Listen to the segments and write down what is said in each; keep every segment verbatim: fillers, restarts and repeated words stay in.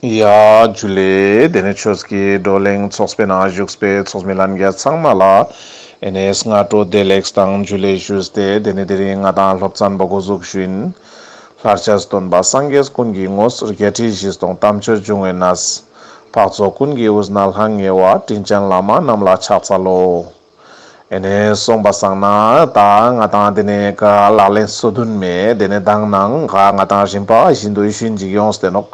ཡ་ཇུ་ལེ། དེ་ནས་ཆོས་ཀྱི་བགྲོ་གླེང་ཚོགས་པའི་ནང་བཞུགས་པའི་ཚོགས་མི་ལྷན་རྒྱས་ཚང་མ་ལ་ཨེ་ནས་སྔ་དྲོ་བདེ་ལེགས་དང་ཇུ་ལེ་ཞུས་ཏེ། དེ་ནས་དེ་རིང་ང་དང་སློབ་ཚན་པོ་འགོ་འཛུགས་ཞུ་ཡིན། ལྷར་བཅས་སྟོན་པ་སངས་རྒྱས་ཀུན་གྱི་ངོ་བོ། བརྒྱད་ཁྲི་བཞི་སྟོང་དམ་ཆོས་འབྱུང་བའི་གནས། འཕགས་ཚོགས་ཀུན་གྱི་དབུས་ན་ལྷང་ངེ་བ། དྲིན་ཅན་བླ་མ་རྣམས་ལ་ཕྱག་འཚལ་ལོ། ཨེ་ནས་སོང་པ་སང་ན་ད་ང་དང་དེ་ནས་ག་ལག་ལེན་སོ་བདུན་མའི་དེ་ནས་མདང་ནང་ག་ང་དང་རིམ་པ་བཞིན་དུ་ཞུ་ཡིན་ཅིག་ཡོངས་ཏེ་ནོག།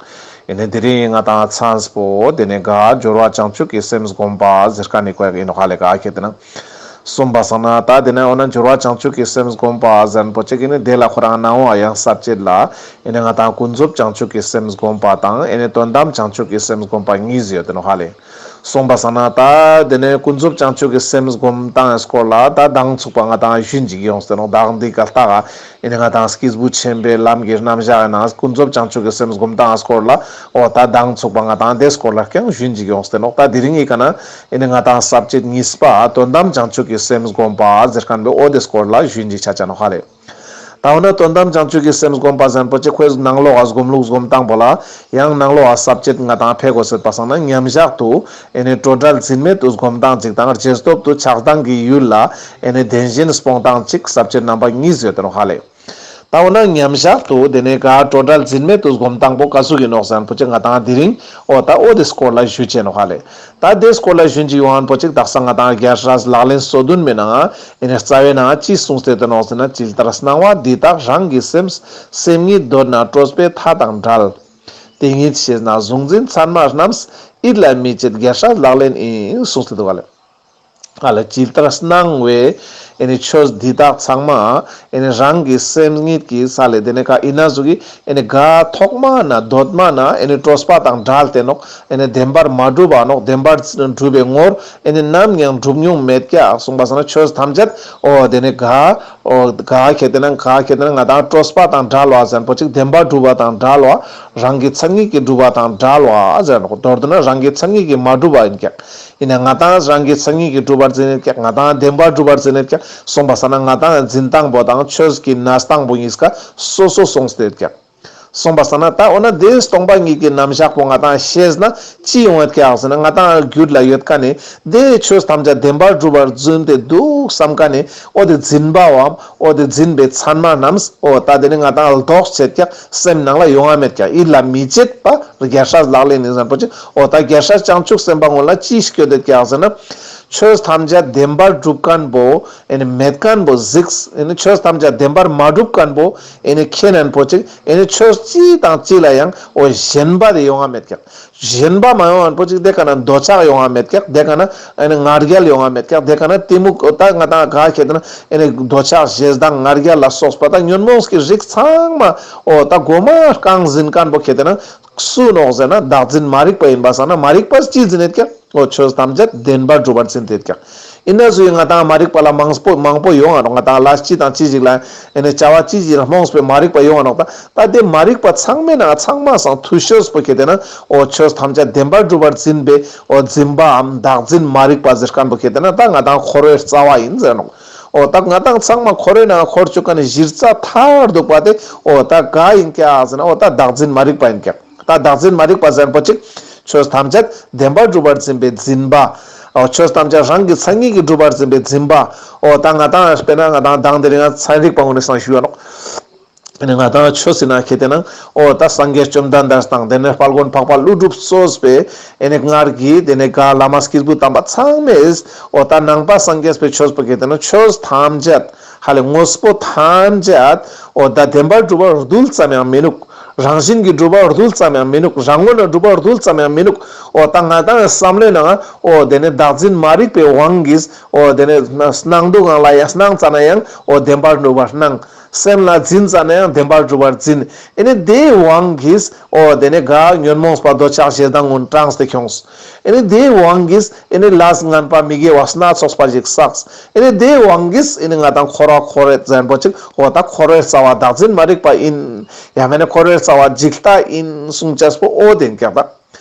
ཨེ་ནས་དེ་རིང་ང་དང་མཚམས་པོ་དེ་ནས་ག་སྦྱོར་བ་བྱང་ཆུབ་ཀྱི་སེམས་བསྒོམ་པ་ཟེར་མཁན་ནི་ཀ་ཡིན་ནོག་ཧ་ལེ། ག་ཁེ་ཏེ་ན་སོང་པ་སང་ན་ད་དེ་ནས་འོ་ན་སྦྱོར་བ་བྱང་ཆུབ་ཀྱི་སེམས་བསྒོམ་པ་ཟེར་མཁན་པོ་ཅིག་ཡིན་ནི་དེ་ལ་ཁོ་རང་ནང་བ་ཡང་ས་བཅད་ལ་ཨེ་ནས་ང་དང་ཀུན་རྫོབ་བྱང་ཆུབ་ཀྱི་སེམས་བསྒོམ་པ་དང་ཨེ་ནས་དོན་དམ་བྱང་ཆུབ་ཀྱི་སེམས་བསྒོམ་པ་གཉིས་ཡོད་དེ་ནོག་ཧ་ལེ། སོང་པ་སང་ན་ད་དེ་ནས་ཀུན་རྫོབ་བྱང་ཆུབ་ཀྱི་སེམས་བསྒོམ་སྟངས་སྐོར་ལ་ད་མདང་ཚུགས་པ་ང་དང་ཞུ་ཡིན་ཅིག་ཡོངས་ཏེ་ནོག། མདང་འདི་ག་ལྟ་ག་ཨེ་ནས་ང་དང་སྐྱེས་བུ་ཆེན་པོའི་ལམ་གྱི་རྣམ་གཞག་ཡིན་ན་ཀུན་རྫོབ་བྱང་ཆུབ་ཀྱི་སེམས་བསྒོམ་སྟངས་སྐོར་ལ་འོ་ད་མདང་ཚུགས་པ་ང་དང་དེ་སྐོར་ལ་ཀྱང་ཞུ་ཡིན་ཅིག་ཡོངས་ཏེ་ནོག། ད་དེ་རིང་ངི་ཀ་ན་ཨེ་ནས་ང་དང་ས་བཅད་གཉིས་པ་དོན་དམ་བྱང་ཆུབ་ཀྱི་སེམས་བསྒོམ་པ་ཟེར་མཁན་པོ་འོ་དེ་སྐོར་ལ་ཞུ་ཡིན་ཅིག་ཆ་ཆ་ནོག་ཧ་ལེ། ད་འོ་ན་དོན་དམ་བྱང་ཆུབ་ཀྱི་སེམས་བསྒོམ་པ་ཟེར་མཁན་པོ་ཅིག་ཁོའི་ནང་ལོགས་ཀ་སྒོམ་ལུགས་སྒོམ་སྟངས་པོ་ལ་ཡང་ནང་ལོགས་ཀ་ས་བཅད་ང་དང་ཕེ་གོས་ཟེར་པ་སང་ན་མཉམ་བཞག་ཏུ་ཨེ་ནས་སྤྲོས་བྲལ་འཛིན་མེད་དུ་སྒོམ་སྟངས་ཅིག་དང་རྗེས་ཐོབ་ཏུ་ཆགས་སྡང་གི་ཡུལ་ལ་ཨེ་ནས་བདེན་ཞེན་སྤོང་སྟངས་ཅིག་ས་བཅད་རྣམ་པ་གཉིས་ཡོད་དེ་ནོག་ཧ་ལེ། ད་འོ་ན་མཉམ་བཞག་ཏུ་དེ་ནས་ག་སྤྲོས་བྲལ་འཛིན་མེད་དུ་སྒོམ་སྟངས་པོ་ག་ཟུག་ཡིན་ནོག་ཟེར་མཁན་པོ་ཅིག་ང་དང་དེ་རིང་འོ་ད་འོ་དེ་སྐོར་ལ་ཞུ་ཅེས་ནོག་ཧ་ལེ། ད་དེ་སྐོར་ལ་ཞུ་ཡིན་ཅིག་ཡོང་མཁན་པོ་ཅིག་དག་ས་ང་དང་རྒྱལ་སྲས་ལག་ལེན་སོ་བདུན་མའི་ནང་ཨེ་ནས་རྩ་བའི་ནང་ཅི་གསུངས་ཏེ་ཡོད་དེ་ནོག་ཟེར་ན། ཇི་ལྟར་སྣང་བ་འདི་དག་རང་གི་སེམས། སེམས་ཉིད་འདོད་ན་སྤྲོས་པའི་མཐའ་དང་བྲལ། དེ་ཉིད་ཤེས་ན་གཟུང་འཛིན་མཚན་མ་རྣམས། ཡིད་ལ་མི་བྱེད་རྒྱལ་སྲས་ལག་ལེན་ཡིན། གསུངས་ཏེ་འདུག་ག་ལེ། ཨ་ལ་ཇི་ལྟར་སྣང་བའི་ཨེ་ནི་ཆོས་འདི་དག་ཚང་མ་ཨེ་ནི་རང་གི་སེམས་ཉིད་ཀྱི་ས་ལེ་དེ་ནས་ཀ་ཨིན་ན་ཟུག་གི་ཨེ་ནི་ག་ཐོག་མ་ན་འདོད་མ་ན་ཨེ་ནི་སྤྲོས་པ་དང་བྲལ་ཏེ་ནོག། ཨེ་ནི་བདེན་པར་མ་གྲུབ་པ་ནོག། བདེན་པར་གྲུབ་པའི་ངོར་ཨེ་ནི་ནམ་ཡང་གྲུབ་མྱོང་མེད་ཀྱག། གསུངས་པ་སང་ན་ཆོས་ཐམས་ཅད་འོ་དེ་ནས་ག་འོ་ག་ཁེ་ཏེ་ན་ག་ཁེ་ཏེ་ན་ང་དང་སྤྲོས་པ་དང་བྲལ་བ་ཟེར་མཁན་པོ་ཅིག་བདེན་པར་གྲུབ་པ་དང་བྲལ་བ། རང་གི་མཚན་ཉིད་ཀྱིས་གྲུབ་པ་དང་བྲལ་བ་ཟེར་ནོག། མདོར་བསྡུ་ན་རང་གི་མཚན་ཉིད་ཀྱིས་མ་གྲུབ་པ་ཨིན་ཀྱག། ཨིན་ན་ང་དང་རང་གི་མཚན་ཉིད་ཀྱིས་གྲུབ་པར་འཛིན་ཡོད་ཀྱག། ང་དང་བདེན་པར་གྲུབ་པར་འཛིན་ཡོད་ཀྱག། གསུངས་པ་སང་ན་ང་དང་འཛིན་སྟངས་པོ་དང་ཆོས་ཀྱི་གནས་སྟངས་པོ་གཉིས་ཀ་སོ་སོ་སོང་སྟེ་ཡོད་ཀྱག། གསུངས་པ་སང་ན་ད་འོ་ན་དེ་སྟོང་པ་ཉིད་ཀྱི་རྣམ་གཞག་པོ་ང་དང་ཤེས་ན་ཅི་ཡོང་ཡོད་ཀྱག་ཟེར་ན། ང་དང་རྒྱུད་ལ་ཡོད་མཁན་ནི་དེ་ཆོས་ཐམས་ཅད་བདེན་པར་གྲུབ་པར་འཛིན་ཏེ་འདུག་བསམ་མཁན་ནི་འོ་དེ་འཛིན་པའམ་འོ་དེ་འཛིན་པའི་མཚན་མ་རྣམས་འོ་ད་དེ་ནི་ང་དང་ལྡོག་ཆེད་ཀྱག། སེམས་ནང་ལ་ཡོང་ང་མེད་ཀྱག། ཡིད་ལ་མི་བྱེད་པ་རྒྱལ་སྲས་ལག་ལེན་ཡིན་ཟེར་མཁན་པོ་ཅིག། འོ་ད་རྒྱལ་སྲས་བྱང་ཆུབ་སེམས་དཔའ་ངོ་ལ་ཅི་སྐྱོད་དེ་ཀྱག་ཟེར་ན། ཆོས་ཐམས་ཅད་བདེན་པར་གྲུབ་མཁན་པོ་ཨེ་ནི་མེད་མཁན་པོ་གཟིགས། ཨེ་ནི་ཆོས་ཐམས་ཅད་བདེན་པར་མ་གྲུབ་མཁན་པོ་ཨེ་ནི་མཁྱེན་ན་པོ་ཅིག། ཨེ་ནི་ཆོས་ཅི་དང་ཅི་ལ་ཡང་འོ་ཞེན་པ་དེ་ཡོང་ང་མེད་ཀྱག། ཞེན་པ་མ་ཡོང་ང་པོ་ཅིག་དེ་ཀ་ན་འདོད་ཆགས་ཡོང་ང་མེད་ཀྱག། དེ་ཀ་ན་ཨེ་ནི་ང་རྒྱལ་ཡོང་ང་མེད་ཀྱག། དེ་ཀ་ན་གཏི་མུག་ད་ང་དང་ག་ཁེ་ཏེ་ན་ཨེ་ནི་འདོད་ཆགས་ཞེ་སྡང་ང་རྒྱལ་ལ་སོགས་པ་ད་ཉོན་མོངས་ཀྱི་རིགས་ཚང་མ་འོ་ད་མགོ་མ་རྐང་འཛིན་མཁན་པོ་ཁེ་ཏེ་ན་སུ་ནོག་ཟེར་ན་བདག་འཛིན་མ་རིག་པ་ཡིན་པ་སང་ན་མ་རིག་པས་ཅི་འཛིན་ཡོད་ཀྱག། འོ་ཆོས་ཐམས་ཅད་བདེན་པར་གྲུབ་པར་འཛིན་ཏེ་ཡོད་ཀྱག། ཨིན་ན་ཟུག་ང་དང་མ་རིག་པ་ལ་མང་པོ་མང་པོ་ཡོང་ང་ནོག། ང་དང་ལས་ཅི་དང་ཅི་ཞིག་ལ་ཨེ་ནི་བྱ་བ་ཅི་ཞིག་ལ་རྨོངས་པའི་མ་རིག་པ་ཡོང་ང་ནོག། ད་ད་དེ་མ་རིག་པ་ཚང་མའི་ནང་ཚང་མ་སང་ཐུ་ཤོས་པོ་ཁེ་ཏེ་ན་འོ་ཆོས་ཐམས་ཅད་བདེན་པར་གྲུབ་པར་འཛིན་པའི་འོ་འཛིན་པའམ་བདག་འཛིན་མ་རིག་པ་ཟེར་མཁན་པོ་ཁེ་ཏེ་ན་ད་ང་དང་འཁོར་བའི་རྩ་བ་ཡིན་ཟེར་ནོག། འོ་ད་ང་དང་ཚང་མ་འཁོར་བའི་ནང་འཁོར་བཅུག་མཁན་ནི་གཞི་རྩ་མཐར་ཐུག་པ་དེ་འོ་ད་ག་ཡིན་ཀྱག་ཟེར་ན་འོ་ད་བདག་འཛིན་མ་རིག་པ་ཡིན་ཀྱག། ད་བདག་འཛིན་མ་རིག་པ་ཟེར་མཁན་པོ་ཅིག་ཆོས་ཐམས་ཅད་བདེན་པར་གྲུབ་པར་འཛིན་པའི་འཛིན་པ། འོ་ཆོས་ཐམས་ཅད་རང་གི་མཚན་ཉིད་ཀྱིས་གྲུབ་པར་འཛིན་པའི་འཛིན་པ། འོ་ད་ང་དང་དཔེར་ན་ང་དང་མདང་དེ་རིང་ཚན་རིག་པ་ངོས་ནས་སང་ཞུ་ཡོད་ནོག། ཨེ་ནི་ང་དང་ཆོས་ཟེར་ན་ཁེ་ཏེ་ན་འོ་ད་སངས་རྒྱས་བཅོམ་ལྡན་འདས་དང་དེ་ནས་དཔལ་མགོན་འཕགས་པ་ཀླུ་སྒྲུབ་གཙོས་པའི་ཨེ་ནི་སྔར་གྱི་དེ་ནས་ག་བླ་མ་སྐྱེས་བུ་དམ་པ་ཚང་མས་འོ་ད་ནང་པ་སངས་རྒྱས་པའི་ཆོས་པོ་ཁེ་ཏེ་ན་ཆོས་ཐམས་ཅད་ཧ་ལེ་དངོས་པོ་ཐམས་ཅད་འོ་ད་བདེན་པར་གྲུབ་པ་རྡུལ་ཙམ་ཡང་མི་ནུག། རང་བཞིན་གྱིས་གྲུབ་པ་རྡུལ་ཙམ་ཡང་མི་ནུག། རང་ངོས་ནས་གྲུབ་པ་རྡུལ་ཙམ་ཡང་མི་ནུག། འོ་ད་ང་དང་བསམ་བློའི་ནང་འོ་དེ་ནས་བདག་འཛིན་མ་རིག་པའི་དབང་གིས་འོ་དེ་ནས་སྣང་སྡུག་ངང་ལ་ཡང་སྣང་ཙ་ན་ཡང་འོ་བདེན་པར་གྲུབ་པར་སྣང་། སེམས་ལ་འཛིན་ཙ་ན་ཡང་བདེན་པར་གྲུབ་པར་འཛིན། ཨེ་ནི་དེའི་དབང་གིས་འོ་དེ་ནས་ག་ཉོན་མོངས་པ་འདོད་ཆགས་ཞེ་སྡང་ངོ་དྲངས་ཏེ་ཁྱོངས། ཨེ་ནི་དེའི་དབང་གིས་ཨེ་ནི་ལས་ངན་པ་མི་དགེ་བ་སྣ་ཚོགས་པ་ཞིག་བསགས། ཨེ་ནི་དེའི་དབང་གིས་ཨེ་ནི་ང་དང་འཁོར་བ་འཁོར་བའི་ཟེར་མཁན་པོ་ཅིག་འོ་ད་འཁོར་བའི་རྩ་བ་བདག་འཛིན་མ་རིག་པ་ཡིན། ཡང་མེད་ན་འཁོར་བའི་རྩ་བ་འཇིག་ལྟ་ཡིན་གསུང་ཅེས་པོ་འོ་དེ་ཡིན་ཀྱག་ད།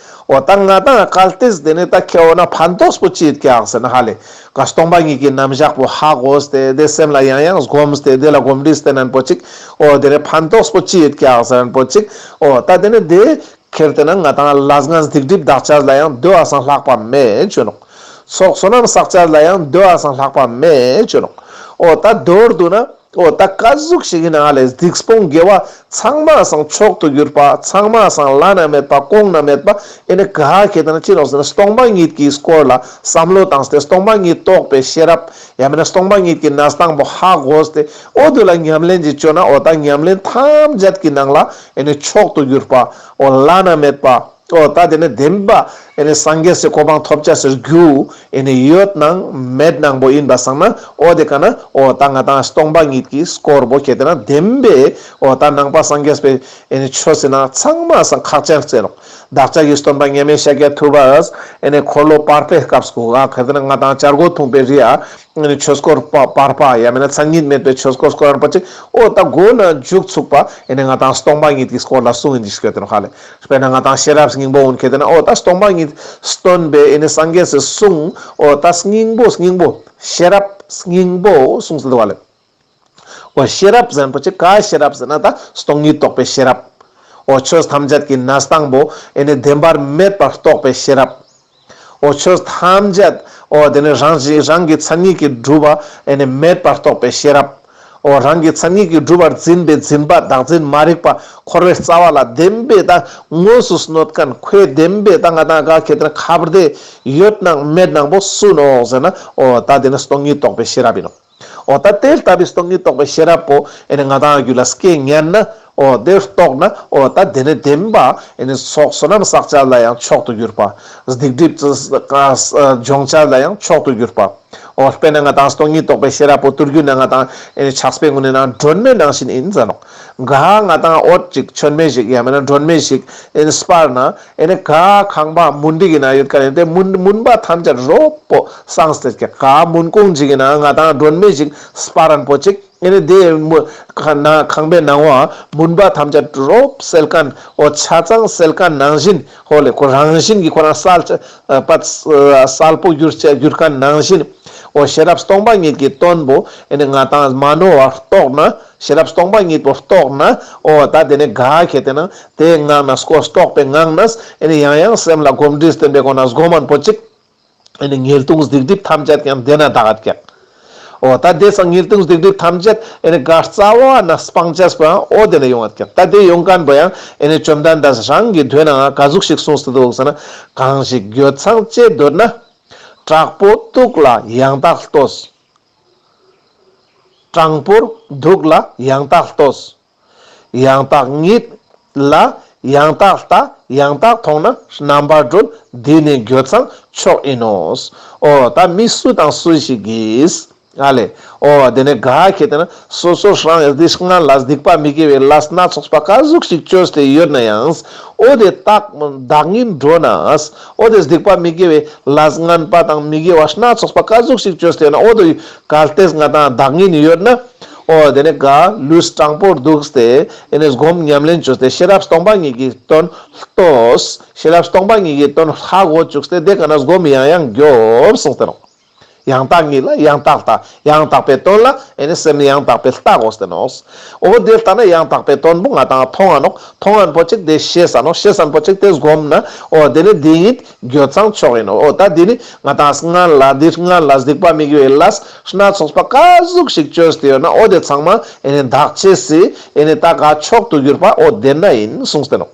འོ་ད་ང་དང་གལ་ཏེ་དེ་ནས་ད་ཁྱེར་འོ་ན་ཕན་ཐོགས་པོ་ཅི་ཡོད་ཀྱག་ཟེར་ན་ཧ་ལེ། ག་སྟོང་པ་ཉིད་ཀྱི་རྣམ་གཞག་པོ་ཧ་གོ་སྟེ་དེ་སེམས་ལ་ཡང་ཡང་སྒོམ་སྟེ་དེ་ལ་གོམས་འདྲིས་བསྟེན་མཁན་པོ་ཅིག། འོ་དེ་ནས་ཕན་ཐོགས་པོ་ཅི་ཡོད་ཀྱག་ཟེར་མཁན་པོ་ཅིག། འོ་ད་དེ་ནས་དེ་ ཁྱེར་ཏེ་ན་ང་ཏང་ལས་ངན་སྡིག་སྒྲིབ་དག་ཅེས་ལ་ཡང་འདོད་པ་སང་ལྷག་པ་མེད་ཅོ་ནོག། ཚོགས་བསོད་ནམས་བསགས་ཅེས་ལ་ཡང་འདོད་པ་སང་ལྷག་པ་མེད་ཅོ་ནོག། འོ་ད་མདོར་བསྡུ་ན། འོ་ད་ཀ་ཟུག་ཞིག་ཡིན་ན་ལེ་སྡིག་སྤོང་དགེ་བ་ཚང་མ་སང་མཆོག་ཏུ་གྱུར་པ། ཚང་མ་སང་བླ་ན་མེད་པ། གོང་ན་མེད་པ། ཨེ་ནི་ག་ཁེ་ཏེ་ན་ཅི་ནོག་ཟེར་ན་སྟོང་པ་ཉིད་ཀྱི་སྐོར་ལ་བསམ་བློ་བཏང་སྟེ་སྟོང་པ་ཉིད་རྟོགས་པའི་ཤེས་རབ། ཡང་མིན་ན་སྟོང་པ་ཉིད་ཀྱི་གནས་སྟངས་པོ་ཧ་གོ་སྟེ། འོ་དེ་ལ་ཉམས་ལེན་ཅིག་ཅོ་ན། འོ་ད་ཉམས་ལེན་ཐམས་ཅད་ཀྱི་ནང་ལ་ཨེ་ནི་མཆོག་ཏུ་གྱུར་པ། འོ་བླ་ན་མེད་པ། འོ་ད་དེ་ནི་བདེན་པ་ཨེ་ནི་སངས་རྒྱས་སི་གོ་འཕང་ཐོབ་ཅེས་སི་རྒྱུ་ཨེ་ནི་ཡོད་ནང་མེད་ནང་པོ་ཡིན་པ་སང་ན། འོ་དེ་ཀ་ན་འོ་ད་ང་ཏང་སྟོང་པ་ཉིད་ཀྱི་སྐོར་པོ་ཁེ་ཏེ་ན་བདེན་པའི་འོ་ད་ནང་པ་སངས་རྒྱས་པའི་ཨེ་ནི་ཆོས་སི་ནང་ཚང་མ་སང་ཁག་ཅན་ཅོ་ནོག། བདག་ཅག་གི་སྟོན་པ་མཉམ་མེད་ཤཱཀྱ་ཐུབ་པ་ཨེ་ནི་འཁོར་ལོ་བར་པའི་སྐབས་སུ་ག་ཁེ་ཏེ་ན་ང་ཏང་བྱ་རྒོད་ཕུང་པོའི་རི་ཨ། ཨེ་ནི་ཆོས་འཁོར་བར་པ་ཡང་མིན་ན་མཚན་ཉིད་མེད་པའི་ཆོས་འཁོར་སྐོར་ར་པོ་ཅིག་འོ་ད་མགོ་ནས་མཇུག་ཚུགས་པ་ཨེ་ནི་ང་ཏང་སྟོང་པ་ཉིད་ཀྱི་སྐོར་ལ་གསུངས་ཡིན་ཅིག་སྐྱོད་དེ་ནོག་ཧ་ལེ། དཔེར་ན་ང་ཏང་ཤེས་རབ་སྙིང་པོ་འོ་ཁེ་ཏེ་ན་འོ་ད་སྟོང་པ་ཉིད་སྟོན་པའི་ཨེ་ནི་སངས་རྒྱས་སི་གསུང་འོ་ད་སྙིང་པོ་སྙིང་པོ་ཤེས་རབ་སྙིང་པོ་གསུངས་ཏེ་འདུག་ཧ་ལེ། འོ་ཤེས་རབ་ཟེར་ན་པོ་ཅིག་ག་ཤེས་རབ་ཟེར་ན་ད་སྟོང་ཉིད་རྟོགས་པའི་ཤེས་རབ། འོ་ཆོས་ཐམས་ཅད་ཀྱི་གནས་སྟངས་པོ་ཨེ་ནི་བདེན་པར་མེད་པར་རྟོགས་པའི་ཤེས་རབ། འོ་ཆོས་ཐམས་ཅད་འོ་དེ་ནི་རང་བཞིན་རང་གི་མཚན་ཉིད་ཀྱིས་གྲུབ་པ་ཨེ་ནི་མེད་པར་རྟོགས་པའི་ཤེས་རབ། འོ་རང་གི་མཚན་ཉིད་ཀྱིས་གྲུབ་པར་འཛིན་པའི་འཛིན་པ་བདག་འཛིན་མ་རིག་པ་འཁོར་བའི་རྩ་བ་ལ་བདེན་པའི་ད་དངོས་སུ་གནོད་མཁན་ཁོའི་བདེན་པའི་ད་ང་ཏང་ག་ཁེ་ཏེ་ན་ཁ་བརྡའི་ཡོད་ནང་མེད་ནང་པོ་སུ་ནོག་ཟེར་ན། འོ་ད་དེ་ནི་སྟོང་ཉིད་རྟོགས་པའི་ཤེས་རབ་ཡིན་ནོག། འོ་ད་དེ་ལྟ་བུའི་སྟོང་ཉིད་རྟོགས་པའི་ཤེས་རབ་པོ་ཨེ་ནི་ང་ཏང་རྒྱུད་ལ་སྐྱེ་ཉན་ན། འོ་དེ་རྟོགས་ན། འོ་ད་དེ་ནི་བདེན་པ་ཨེ་ནི་ཚོགས་བསོད་ནམས་བསགས་ཅེས་ལ་ཡང་མཆོག་ཏུ་གྱུར་པ། སྡིག་སྒྲིབ་སྦྱོང་ཅེས་ལ་ཡང་མཆོག་ཏུ་གྱུར་པ། འོ་དཔེར་ན་ང་ཏང་སྟོང་ཉིད་རྟོགས་པའི་ཤེས་རབ་པོ་ཐུར་རྒྱུད་ན་ང་ཏང་ཨེ་ནི་ཕྱག་དཔེའི་ངོས་ནས་ན་སྒྲོན་མེ་ནང་བཞིན་ཡིན་ཟེར་ནོག། ག་ང་ཏང་འོད་ཅིག་མཆོད་མེ་ཞིག་ཡང་མིན་ན་སྒྲོན་མེ་ཞིག་ཨེ་ནི་སྤར་ན། ཨེ་ནི་ག་ཁང་པ་མུན་དིག་གི་ནང་ཡོད་མཁན་ཡིན་ཏེ་མུན་མུན་པ་ཐམས་ཅད་རོབ་པོ་སངས་ཏེ་ཀྱག། ག་མུན་ཀོང་ཅིག་གི་ནང་ང་ཏང་སྒྲོན་མེ་ཞིག་སྤར་རན་པོ་ཅིག་ཨེ་ནི་དེ་མུ་ཁ་ན་ཁང་པའི་ནང་བ་མུན་པ་ཐམས་ཅད་རོབ་སེལ་མཁན། འོ་ཆ་ཚང་སེལ་མཁན་ནང་བཞིན་ཧོ་ལེ་ཁོ་རང་བཞིན་གྱི་ཁོ་རང་གསལ་ཆ་པད་གསལ་པོ་གྱུར་ཆ་གྱུར་མཁན་ནང་བཞིན། འོ་ཤེས་རབ་སྟོང་པ་ཉིད་ཀྱི་དོན་པོ་ཨེ་ནི་ང་ཏང་མ་ནོར་བར་རྟོགས་ན། ཤེས་རབ་སྟོང་པ་ཉིད་པོ་རྟོགས་ན། འོ་ད་དེ་ནི་ག་ཁེ་ཏེ་ན་དེ་ངང་ན་སྐོར་རྟོགས་པའི་ངང་ནས་ཨེ་ནི་ཡང་ཡང་སེམས་ལ་གོམས་འདྲིས་བསྟེན་པའི་སྒོ་ནས་སྒོམ་མཁན་པོ་ཅིག་ཨེ་ནི་ཉེས་ལྟུང་སྡིག་སྒྲིབ་ཐམས་ཅད་ཀྱང་དེ་ན་དག་ག་ཀྱག། འོ་ད་དེ་སང་ཉེས་ལྟུང་སྡིག་སྒྲིབ་ཐམས་ཅད་ཨེ་ནི་ག་རྩ་བ་ནས་སྤང་ཅེས་པོ་ཡང་འོ་དེ་ན་ཡོང་ང་ཀྱག། ད་དེ་ཡོང་མཁན་པོ་ཡང་ཨེ་ནི་བཅོམ་ལྡན་འདས་རང་གི་མདོའི་ནང་ག་ཟུག་ཞིག་གསུངས་ཏེ་འདུག་ཟེར་ན། གང་ཞིག་འགྱོད་ཚངས་བྱེད་འདོད་ན། དྲག་པོ་གདུགས་ལ་ཡང་དག་ལྟོས། དྲང་པོར་འདུག་ལ་ཡང་དག་ལྟོས། ཡང་དག་ཉིད་ལ་ཡང་དག་ལྟ། ཡང་དག་མཐོང་ན་རྣམ་པར་གྲོལ། འདི་ནི་འགྱོད་ཚངས་མཆོག་ཡིན་ནོ། འོ་ད་མི་སུ་དང་སུ་ཞིག་གིས་ཨ་ལེ། འོ་དེ་ནི་ག་ཁེ་ཏེ་ན་སོ་སོ་རང་སྡིག་སྔན་ལ་སྡིག་པ་མི་དགེ་བའི་ལས་སྣ་ཚོགས་པ་ག་ཟུག་ཞིག་བཅོས་ཏེ་ཡོད་ན་ཡང་། འོ་དེ་དག་བདག་ཉིད་འགྲོ་ན། འོ་དེ་སྡིག་པ་མི་དགེ་བའི་ལས་ངན་པ་དང་མི་དགེ་བ་སྣ་ཚོགས་པ་ག་ཟུག་ཞིག་བཅོས་ཏེ་ཡོད་ན། འོ་དེ་གལ་ཏེ་ང་ཏང་བདག་ཉིད་ཡོད་ན། འོ་དེ་ནི་ག་ལུས་དྲང་པོར་འདུག་སྟེ་ཨེ་ནི་སྒོམ་ཉམས་ལེན་བཅོས་ཏེ་ཤེས་རབ་སྟོང་པ་ཉིད་ཀྱི་དོན་ལྟོས། ཤེས་རབ་སྟོང་པ་ཉིད་ཀྱི་དོན་ཧ་གོ་བཅུག་སྟེ་དེ་ཀ་ན་སྒོམ་ཡང་ཡང་རྒྱོབ་གསུངས་ཏེ་ནོག། ཡང་དག་ཉིད་ལ་ཡང་དག་ལྟ། ཡང་དག་པའི་དོན་ལ་ཨེ་ནི་སེམས་ཡང་དག་པའི་ལྟ་དགོས་ཏེ་ནོག། འོ་དེ་ལྟ་ན་ཡང་དག་པའི་དོན་པོ་ང་ཏང་མཐོང་ང་ནོག། མཐོང་ང་པོ་ཅིག་དེ་ཤེས་ས་ནོག། ཤེས་ས་པོ་ཅིག་དེ་སྒོམ་ན། འོ་དེ་ནི་འདི་ཉིད་འགྱོད་ཚངས་མཆོག་ཡིན་ནོ། འོ་ད་འདི་ནི་ང་ཏང་སྔན་ལ་འདི་སྔན་ལ་སྡིག་པ་མི་དགེ་བའི་ལས་སྣ་ཚོགས་པ་ག་ཟུག་ཞིག་བཅོས་ཏེ་ཡོད་ན། འོ་དེ་ཚང་མ་ཨེ་ནི་དག་ཅེས་སི་ཨེ་ནི་ད་ག་མཆོག་ཏུ་གྱུར་པ་འོ་དེ་ན་ཡིན་གསུངས་ཏེ་ནོག།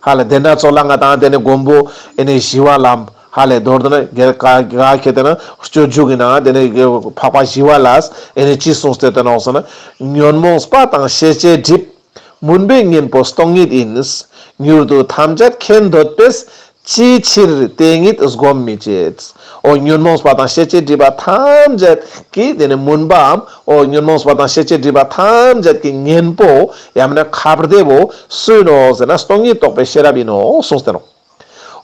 ཧ་ལེ་དེ་ན་ཚོགས་ལ་ང་ཏང་དེ་ནི་མགོན་པོ་ཨེ་ནི་ཞི་བ་ལྷ། ཧ་ལེ་མདོར་བསྡུ་ན་ག་ག་ཁེ་ཏེ་ན་སྤྱོད་འཇུག་གི་ནང་དེ་ནི་འཕགས་པ་ཞི་བ་ལྷས་ཨེ་ནི་ཅི་གསུངས་ཏེ་ཡོད་ནོག་ཟེར་ན། ཉོན་མོངས་པ་དང་ཤེས་བྱའི་སྒྲིབ། མུན་པའི་གཉེན་པོ་སྟོང་ཉིད་ཡིན། མྱུར་དུ་ཐམས་ཅད་མཁྱེན་འདོད་པས། ཅིའི་ཕྱིར་དེ་ཉིད་སྒོམ་མི་བྱེད། འོ་ཉོན་མོངས་པ་དང་ཤེས་བྱའི་སྒྲིབ་པ་ཐམས་ཅད་ཀྱི་དེ་ནི་མུན་པའམ། འོ་ཉོན་མོངས་པ་དང་ཤེས་བྱའི་སྒྲིབ་པ་ཐམས་ཅད་ཀྱི་གཉེན་པོ་ཡང་མིན་ན་ཁ་བརྡའི་བོ་སུ་ཡིན་ནོག་ཟེར་ན་སྟོང་ཉིད་རྟོགས་པའི་ཤེས་རབ་ཡིན་ནོག་གསུངས་ཏེ་ནོག།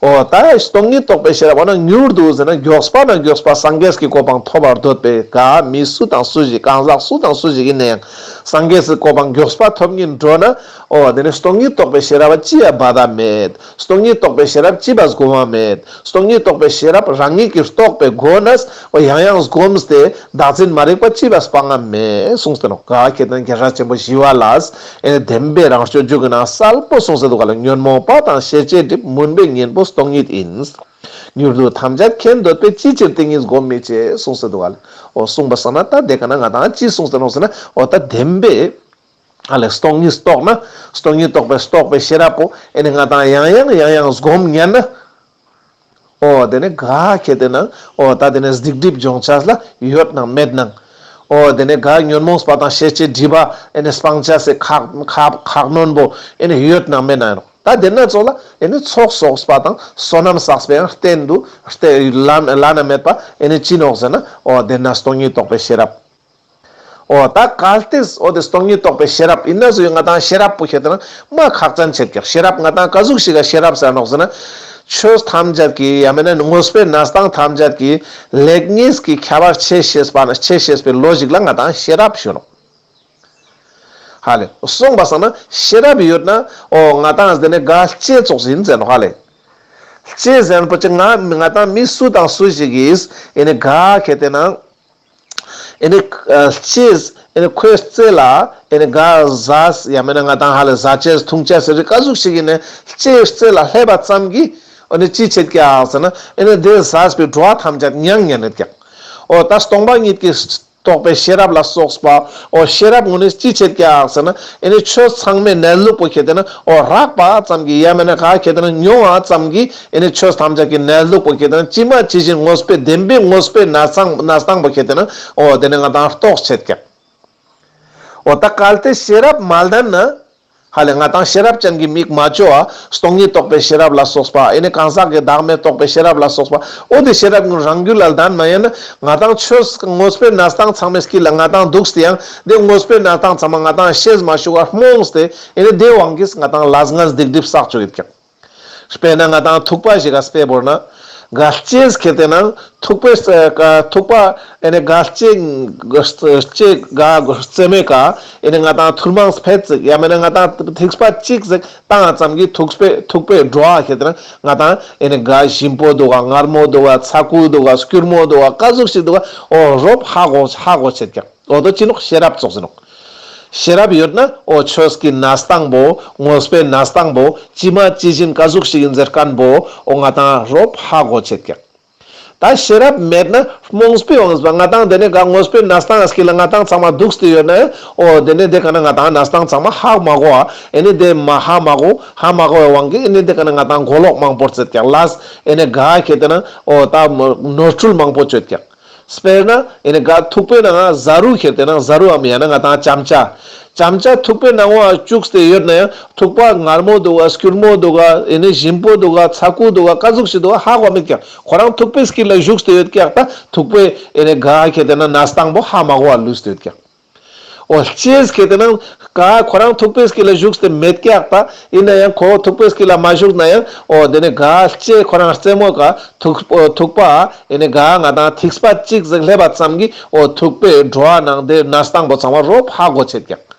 འོ་ད་སྟོང་ཉིད་རྟོགས་པའི་ཤེས་རབ་འོ་ན་མྱུར་དུ་ཟེར་ན་མགྱོགས་པ་ན་མགྱོགས་པ་སངས་རྒྱས་ཀྱི་གོ་འཕང་ཐོབ་པར་འདོད་པའི་ག་མི་སུ་དང་སུ་ཞིག་གང་ཟག་སུ་དང་སུ་ཞིག་ཡིན་ན་ཡང་སངས་རྒྱས་ཀྱི་གོ་འཕང་མགྱོགས་པ་ཐོབ་སྙིང་འདོད་ན། འོ་དེ་ནི་སྟོང་ཉིད་རྟོགས་པའི་ཤེས་རབ་ཅི་ཡང་བ་ད་མེད། སྟོང་ཉིད་རྟོགས་པའི་ཤེས་རབ་ཅི་བ་སྒོམ་མ་མེད། སྟོང་ཉིད་རྟོགས་པའི་ཤེས་རབ་རང་ཉིད་ཀྱིས་རྟོགས་པའི་སྒོ་ནས་འོ་ཡང་ཡང་སྒོམས་ཏེ་བདག་འཛིན་མ་རིག་པ་ཅི་བ་སྤང་ང་མེད་གསུངས་ཏེ་ནོག། ག་ཁེ་ཏེ་ན་རྒྱལ་སྲས་ཆེན་པོ་ཞི་བ་ལྷས་ཨེ་ནི་བདེན་པའི་རང་སྤྱོད་འཇུག་གི་ནང་གསལ་པོ་གསུངས་ཏེ་འདུག་ག་ལེ། ཉོན་མོངས་པ་དང་ཤེས་བྱའི་སྒྲིབ། མུན་པའི་གཉེན་པོ་སྟོང་ཉིད་ཡིན། མྱུར་དུ་ཐམས་ཅད་མཁྱེན་འདོད་པས། ཅི་ཕྱིར་དེ་ཉིད་སྒོམ་མི་བྱེད། གསུངས་ཏེ་འདུག་ག་ལེ། འོ་གསུངས་པ་སང་ན་ད་དེ་ཀ་ན་ང་དང་ཅི་གསུངས་ཏེ་ནོག་ཟེར་ན། འོ་ད་བདེན་པའི་ཨ་ལེ་སྟོང་ཉིད་རྟོགས་ན། སྟོང་ཉིད་རྟོགས་པའི་རྟོགས་པའི་ཤེས་རབ་པོ་ཨེ་ནི་ང་དང་ཡང་ཡང་ཡང་ཡང་སྒོམ་ཉན་ན། འོ་དེ་ནི་ག་ཁེ་ཏེ་ན་འོ་ད་དེ་ནི་སྡིག་སྒྲིབ་སྦྱོང་ཆས་ལ་ཡོད་ནང་མེད་ནང་། འོ་དེ་ནི་ག་ཉོན་མོངས་པ་དང་ཤེས་བྱའི་སྒྲིབ་པ་ཨེ་ནི་སྤང་ཆས་སི་ཁག་ཁག་ཁག་གནོན་པོ་ཨེ་ནི་ཡོད་ནང་མེད་ནང་ཡིན་ནོག། ད་དེ་ན་ཚོགས་ལ་ཨེ་ནི་ཚོགས་གསོག་པ་དང་བསོད་ནམས་བསགས་པའི་ཡང་རྟེན་དུ་རྟེན་བླ་བླ་ན་མེད་པ་ཨེ་ནི་ཅི་ནོག་ཟེར་ན། འོ་དེ་ན་སྟོང་ཉིད་རྟོགས་པའི་ཤེས་རབ། འོ་ད་གལ་ཏེ་འོ་དེ་སྟོང་ཉིད་རྟོགས་པའི་ཤེས་རབ་ཡིན་ན་ཟུ་ཡང་ང་དང་ཤེས་རབ་པོ་ཁེ་ཏེ་ན་མ་ཁག་ཅན་ཆེད་ཀྱག། ཤེས་རབ་ང་དང་ག་ཟུག་ཞིག་ག་ཤེས་རབ་ཟེར་ནོག་ཟེར་ན། ཆོས་ཐམས་ཅད་ཀྱི་ཡང་མེད་ན་དངོས་པོའི་གནས་སྟངས་ཐམས་ཅད་ཀྱི་ལེགས་ཉེས་ཀྱི་ཁྱད་པར་ཕྱེ་ཤེས་པ་ཕྱེ་ཤེས་པའི་ལོ་ཞིག་ལ་ང་དང་ཤེས་རབ་ཞུ་ནོག། ཧ་ལེ། གསུངས་པ་སང་ན་ཤེས་རབ་ཡོད་ན་འོ་ང་དང་དེ་ནི་ག་ལྕེ་ཙོགས་ཡིན་ཟེར་ནོག་ཧ་ལེ། ལྕེ་ཟེར་པོ་ཅི་ང་ང་དང་མི་སུ་དང་སུ་ཞིག་གིས་ཨེ་ནི་ག་ཁེ་ཏེ་ན། ཨེ་ནི་ཨ་ལྕེས་ཨེ་ནི་ཁོའི་རྩེ་ལ་ཨེ་ནི་ག་ཟས་ཡང་མེད་ན་ང་དང་ཧ་ལེ་ཟ་ཆས་འཐུང་ཆས་ཟེར་རི་ག་ཟུག་ཞིག་ཡིན་ནའང་ལྕེའི་རྩེ་ལ་སླེབས་པ་ཙམ་གྱིས་ཨེ་ནི་ཅི་ཆེད་ཀྱག་ཟེར་ན། ཨེ་ནི་དེ་ཟས་པའི་བྲོ་བ་ཐམས་ཅད་མྱང་ཉན་ཡོད་ཀྱག། འོ་ད་སྟོང་པ་ཉིད་ཀྱི་རྟོགས་པའི་ཤེས་རབ་ལ་སོགས་པ། འོ་ཤེས་རབ་ངོ་ནི་ཅི་ཆེད་ཀྱག་ཟེར་ན། ཨེ་ནི་ཆོས་ཚང་མའི་གནས་ལུགས་པོ་ཁེ་ཏེ་ན་འོ་རགས་པ་ཙམ་གྱིས་ཡང་མེད་ན་ག་ཁེ་ཏེ་ན་མྱོང་བ་ཙམ་གྱིས་ཨེ་ནི་ཆོས་ཐམས་ཅད་ཀྱི་གནས་ལུགས་པོ་ཁེ་ཏེ་ན་ཇི་མ་ཇི་བཞིན་དངོས་པོའི་བདེན་པའི་དངོས་པོའི་གནས་སྟངས་གནས་སྟངས་པོ་ཁེ་ཏེ་ན་འོ་དེ་ནི་ང་དང་རྟོགས་ཆེད་ཀྱག། འོ་ད་གལ་ཏེ་ཤེས་རབ་མ་ལྡན་ན། ཧ་ལེ་ང་དང་ཤེས་རབ་ཅན་གྱི་མིག་མ་ཅོ་བ་སྟོང་ཉིད་རྟོགས་པའི་ཤེས་རབ་ལ་སོགས་པ་ཨེ་ནི་གང་ཟག་གི་བདག་མེད་རྟོགས་པའི་ཤེས་རབ་ལ་སོགས་པ་འོ་དེ་ཤེས་རབ་རང་རྒྱུད་ལ་ལྡན་མ་ཡིན་ན་ང་དང་ཆོས་དངོས་པོའི་གནས་སྟངས་ཚང་མའི་དཀྱིལ་ལ་ང་དང་འདུག་སྟེ་ཡང་དེ་དངོས་པོའི་གནས་སྟངས་ཚང་མ་ང་དང་ཤེས་མ་ཤུགས་པ་རྨོངས་ཏེ་ཨེ་ནི་དེ་དབང་གིས་ང་དང་ལས་ངན་སྡིག་སྒྲིབ་བསགས་བཅུག་ཡོད་ཀྱག། དཔེར་ན་ང་དང་ཐུག་པ་ཞིག་ག་དཔེ་བོར་ན། ག་ལྕེས་ཁེ་ཏེ་ན་ཐུག་པའི་ཨ་ག་ཐུག་པ་ཨེ་ནི་ག་ལྕེ་ལྕེ་ག་རྩེ་མོའི་ཀ་ཨེ་ནི་ང་དང་ཐུར་མང་ཕེད་ཅིག་ཡང་མེད་ན་ང་དང་ཐིགས་པ་གཅིག་ཟིག་བཏང་ཙམ་གྱིས་ཐུག་པའི་ཐུག་པའི་བྲོ་བ་ཁེ་ཏེ་ན་ང་དང་ཨེ་ནི་ག་ཞིམ་པོ་འདུག་ག་མངར་མོ་འདུག་ག་ཚ་ཁུ་འདུག་ག་སྐྱུར་མོ་འདུག་ག་ག་ཟུག་ཞིག་འདུག་ག་འོ་རོབ་ཧ་གོ་ཧ་གོ་ཆེད་ཀྱག། འོ་དོ་ཅི་ནོག། ཤེས་རབ་ཙོགས་ཟེར་ནོག། ཤེས་རབ་ཡོད་ན་འོ་ཆོས་ཀྱི་གནས་སྟངས་པོ་དངོས་པོའི་གནས་སྟངས་པོ་ཇི་མ་ཇི་བཞིན་ག་ཟུག་ཞིག་ཡིན་ཟེར་མཁན་པོ་འོ་ང་དང་རོབ་ཧ་གོ་ཆེད་ཀྱག། ད་ཤེས་རབ་མེད་ན་རྨོངས་པའི་དབང་གིས་ང་དང་དེ་ནི་ག་དངོས་པོའི་གནས་སྟངས་ཀྱི་དཀྱིལ་ལ་ང་དང་ཚང་མ་འདུག་སྟེ་ཡོད་ན་འོ་དེ་ནི་དེ་ཀ་ན་ང་དང་གནས་སྟངས་ཚང་མ་ཧ་མ་གོ་བ་ཨེ་ནི་དེ་མ་ཧ་མ་གོ་ཧ་མ་གོ་བའི་དབང་གིས་ཨེ་ནི་དེ་ཀ་ན་ང་དང་གོ་ལོག་མང་པོ་རྩེད་ཀྱག། ལས་ཨེ་ནི་ག་ཁེ་ཏེ་ན་འོ་ད་ནོར་འཁྲུལ་མང་པོ་བཅོས་ཀྱག། དཔེར་ན་ཨེ་ནི་ག་ཐུག་པའི་ནང་ང་བཟའ་རུ་ཁེ་ཏེ་ན་བཟའ་རུའམ་ཡང་ན་ང་དང་ཅམ་ཅ། ཅམ་ཅ་ཐུག་པའི་ནང་ང་བཅུག་སྟེ་ཡོད་ན་ཡང་ཐུག་པ་མངར་མོ་འདུག་ག་སྐྱུར་མོ་འདུག་ག་ཨེ་ནི་ཞིམ་པོ་འདུག་ག་ཚ་ཁུ་འདུག་ག་ག་ཟུག་ཞིག་འདུག་ག་ཧ་གོ་མེད་ཀྱག། ཁོ་རང་ཐུག་པའི་དཀྱིལ་ལ་བཞུགས་ཏེ་ཡོད་ཀྱག། ད་ཐུག་པའི་ཨེ་ནི་ག་ཁེ་ཏེ་ན་གནས་སྟངས་པོ་ཧ་མ་གོ་བ་ལུས་ཏེ་ཡོད་ཀྱག། འོ་ལྕེས་ཁེ་ཏེ་ན་ག་ཁོ་རང་ཐུག་པའི་དཀྱིལ་ལ་བཞུགས་ཏེ་མེད་ཀྱག། ད་ཡིན་ན་ཡང་ཁོ་ཐུག་པའི་དཀྱིལ་ལ་མ་བཞུགས་ན་ཡང་འོ་དེ་ནི་ག་ལྕེ་ཁོ་རང་རྩེ་མོ་ག་ཐུག་ཐུག་པ་ཨེ་ནི་ག་ང་དང་ཐིགས་པ་གཅིག་ཟིག་སླེབས་པ་ཙམ་གྱིས་འོ་ཐུག་པའི་བྲོ་བ་ནང་དེ་གནས་སྟངས་པོ་ཚང་མ་རོབ་ཧ་གོ་ཆེད་ཀྱག།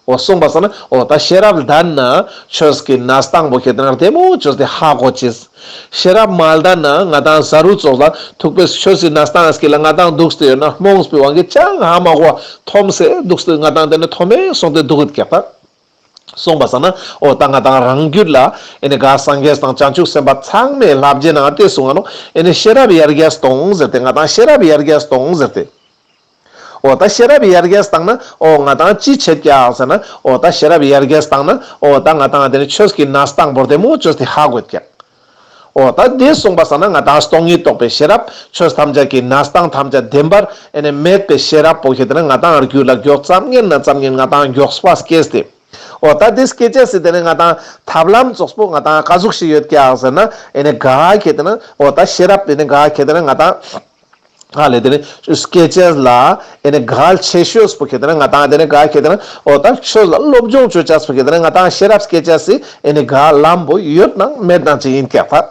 འོ་གསུངས་པ་སང་ན་འོ་ད་ཤེས་རབ་ལྡན་ན་ཆོས་ཀྱི་གནས་སྟངས་པོ་ཁེ་ཏེ་ན་བདེ་མོ་བཅོས་ཏེ་ཧ་གོ་ཆེད། ཤེས་རབ་མ་ལྡན་ན་ང་དང་བཟའ་རུ་ཙོགས་ལ་ཐུག་པའི་ཆོས་ཀྱི་གནས་སྟངས་ཀྱི་ལ་ང་དང་འདུག་སྟེ་ཡོད་ན་རྨོངས་པའི་དབང་གིས་ཅང་ཧ་མ་གོ་བ་འཐོམས་སེ་འདུག་སྟེ་ང་དང་དེ་ནི་འཐོམ་མེ་སོང་སྟེ་འདུག་ཡོད་ཀྱག་ད། གསུངས་པ་སང་ན་འོ་ད་ང་དང་རང་རྒྱུད་ལ་ཨེ་ནི་ག་སངས་རྒྱས་དང་བྱང་ཆུབ་སེམས་དཔའ་ཚང་མའི་བསླབ་བྱའི་ནང་དེ་གསུངས་ང་ནོག། ཨེ་ནི་ཤེས་རབ་ཡར་རྒྱས་གཏོང་ཟེར་ཏེ་ང་དང་ཤེས་རབ་ཡར་རྒྱས་གཏོང་ཟེར་ཏེ། འོ་ད་ཤེས་རབ་ཡར་རྒྱས་བཏང་ན་འོ་ང་དང་ཅི་ཆེད་ཀྱག་ཟེར་ན་འོ་ད་ཤེས་རབ་ཡར་རྒྱས་བཏང་ན་འོ་ད་ང་དང་དེ་ནི་ཆོས་ཀྱི་གནས་སྟངས་པོ་བདེ་མོ་བཅོས་ཏེ་ཧ་གོ་ཡོད་ཀྱག། འོ་ད་དེ་གསུངས་པ་སང་ན་ང་དང་སྟོང་ཉིད་རྟོགས་པའི་ཤེས་རབ་ཆོས་ཐམས་ཅད་ཀྱི་གནས་སྟངས་ཐམས་ཅད་བདེན་པར་ཨེ་ནི་མེད་པའི་ཤེས་རབ་པོ་ཁེ་ཏེ་ན་ང་དང་རྒྱུད་ལ་མགྱོགས་ཙམ་ཉན་ན་ཙམ་ཉན་ང་དང་མགྱོགས་པ་སྐྱེས་ཏེ། འོ་ད་དེ་སྐྱེ་ཅེས་སི་དེ་ནི་ང་དང་ཐབས་ལམ་ཙོགས་པོ་ང་དང་ག་ཟུག་ཞིག་ཡོད་ཀྱག་ཟེར་ན་ཨེ་ནི་ག་ཁེ་ཏེ་ན་འོ་ད་ཤེས་རབ་དེ་ནི་ག་ཁེ་ཏེ་ན་ང་དང་ཧ་ལེ་དེ་ནི་སྐྱེ་ཅེས་ལ་ཨེ་ནི་གལ་ཆེ་ཤོས་པོ་ཁེ་ཏེ་ན་ང་དང་དེ་ནི་ག་ཁེ་ཏེ་ན་འོ་ད་ཆོས་ལ་སློབ་སྦྱོང་བཅོ་ཅེས་པོ་ཁེ་ཏེ་ན་ང་དང་ཤེས་རབ་སྐྱེ་ཅེས་སི་ཨེ་ནི་ག་ལམ་པོ་ཡོད་ནང་མེད་ནང་ཅིག་ཡིན་ཀྱག་ད།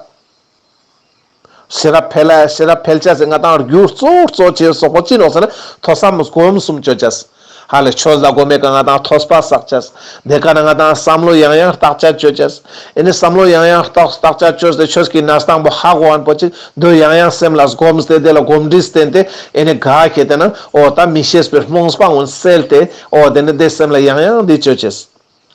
ཤེས་རབ་འཕེལ་ལ་ཤེས་རབ་འཕེལ་ཅེས་སི་ང་ཏང་རྒྱུ་གཙོ་བོ་གཙོ་ཆེ་སོག་པོ་ཅི་ནོག་ཟེར་ན་ཐོས་བསམ་སྒོམ་གསུམ་ཅོ་ཅེས། ཧ་ལེ་ཆོས་ལ་སྒོམ་མེད་ཀ་ང་ཏང་ཐོས་པ་བསགས་ཅེས། དེ་ཀ་ན་ང་ཏང་བསམ་བློ་ཡང་ཡང་བརྟག་དཔྱད་ཅོ་ཅེས། ཨེ་ནི་བསམ་བློ་ཡང་ཡང་བརྟག་བརྟག་དཔྱད་ཅོས་ཏེ་ཆོས་ཀྱི་གནས་སྟངས་པོ་ཧ་གོ་ཨན་པོ་ཅིག་དོ་ཡང་ཡང་སེམས་ལ་སྒོམས་ཏེ་དེ་ལ་གོམས་འདྲིས་བསྟེན་ཏེ་ཨེ་ནི་ག་ཁེ་ཏེ་ན་འོ་ད་མི་ཤེས་པའི་རྨོངས་པ་ངོ་སེལ་ཏེ་འོ་དེ་ནི་དེ་སེམས་ལ་ཡང་ཡང་འདི་ཅོ་ཅེས།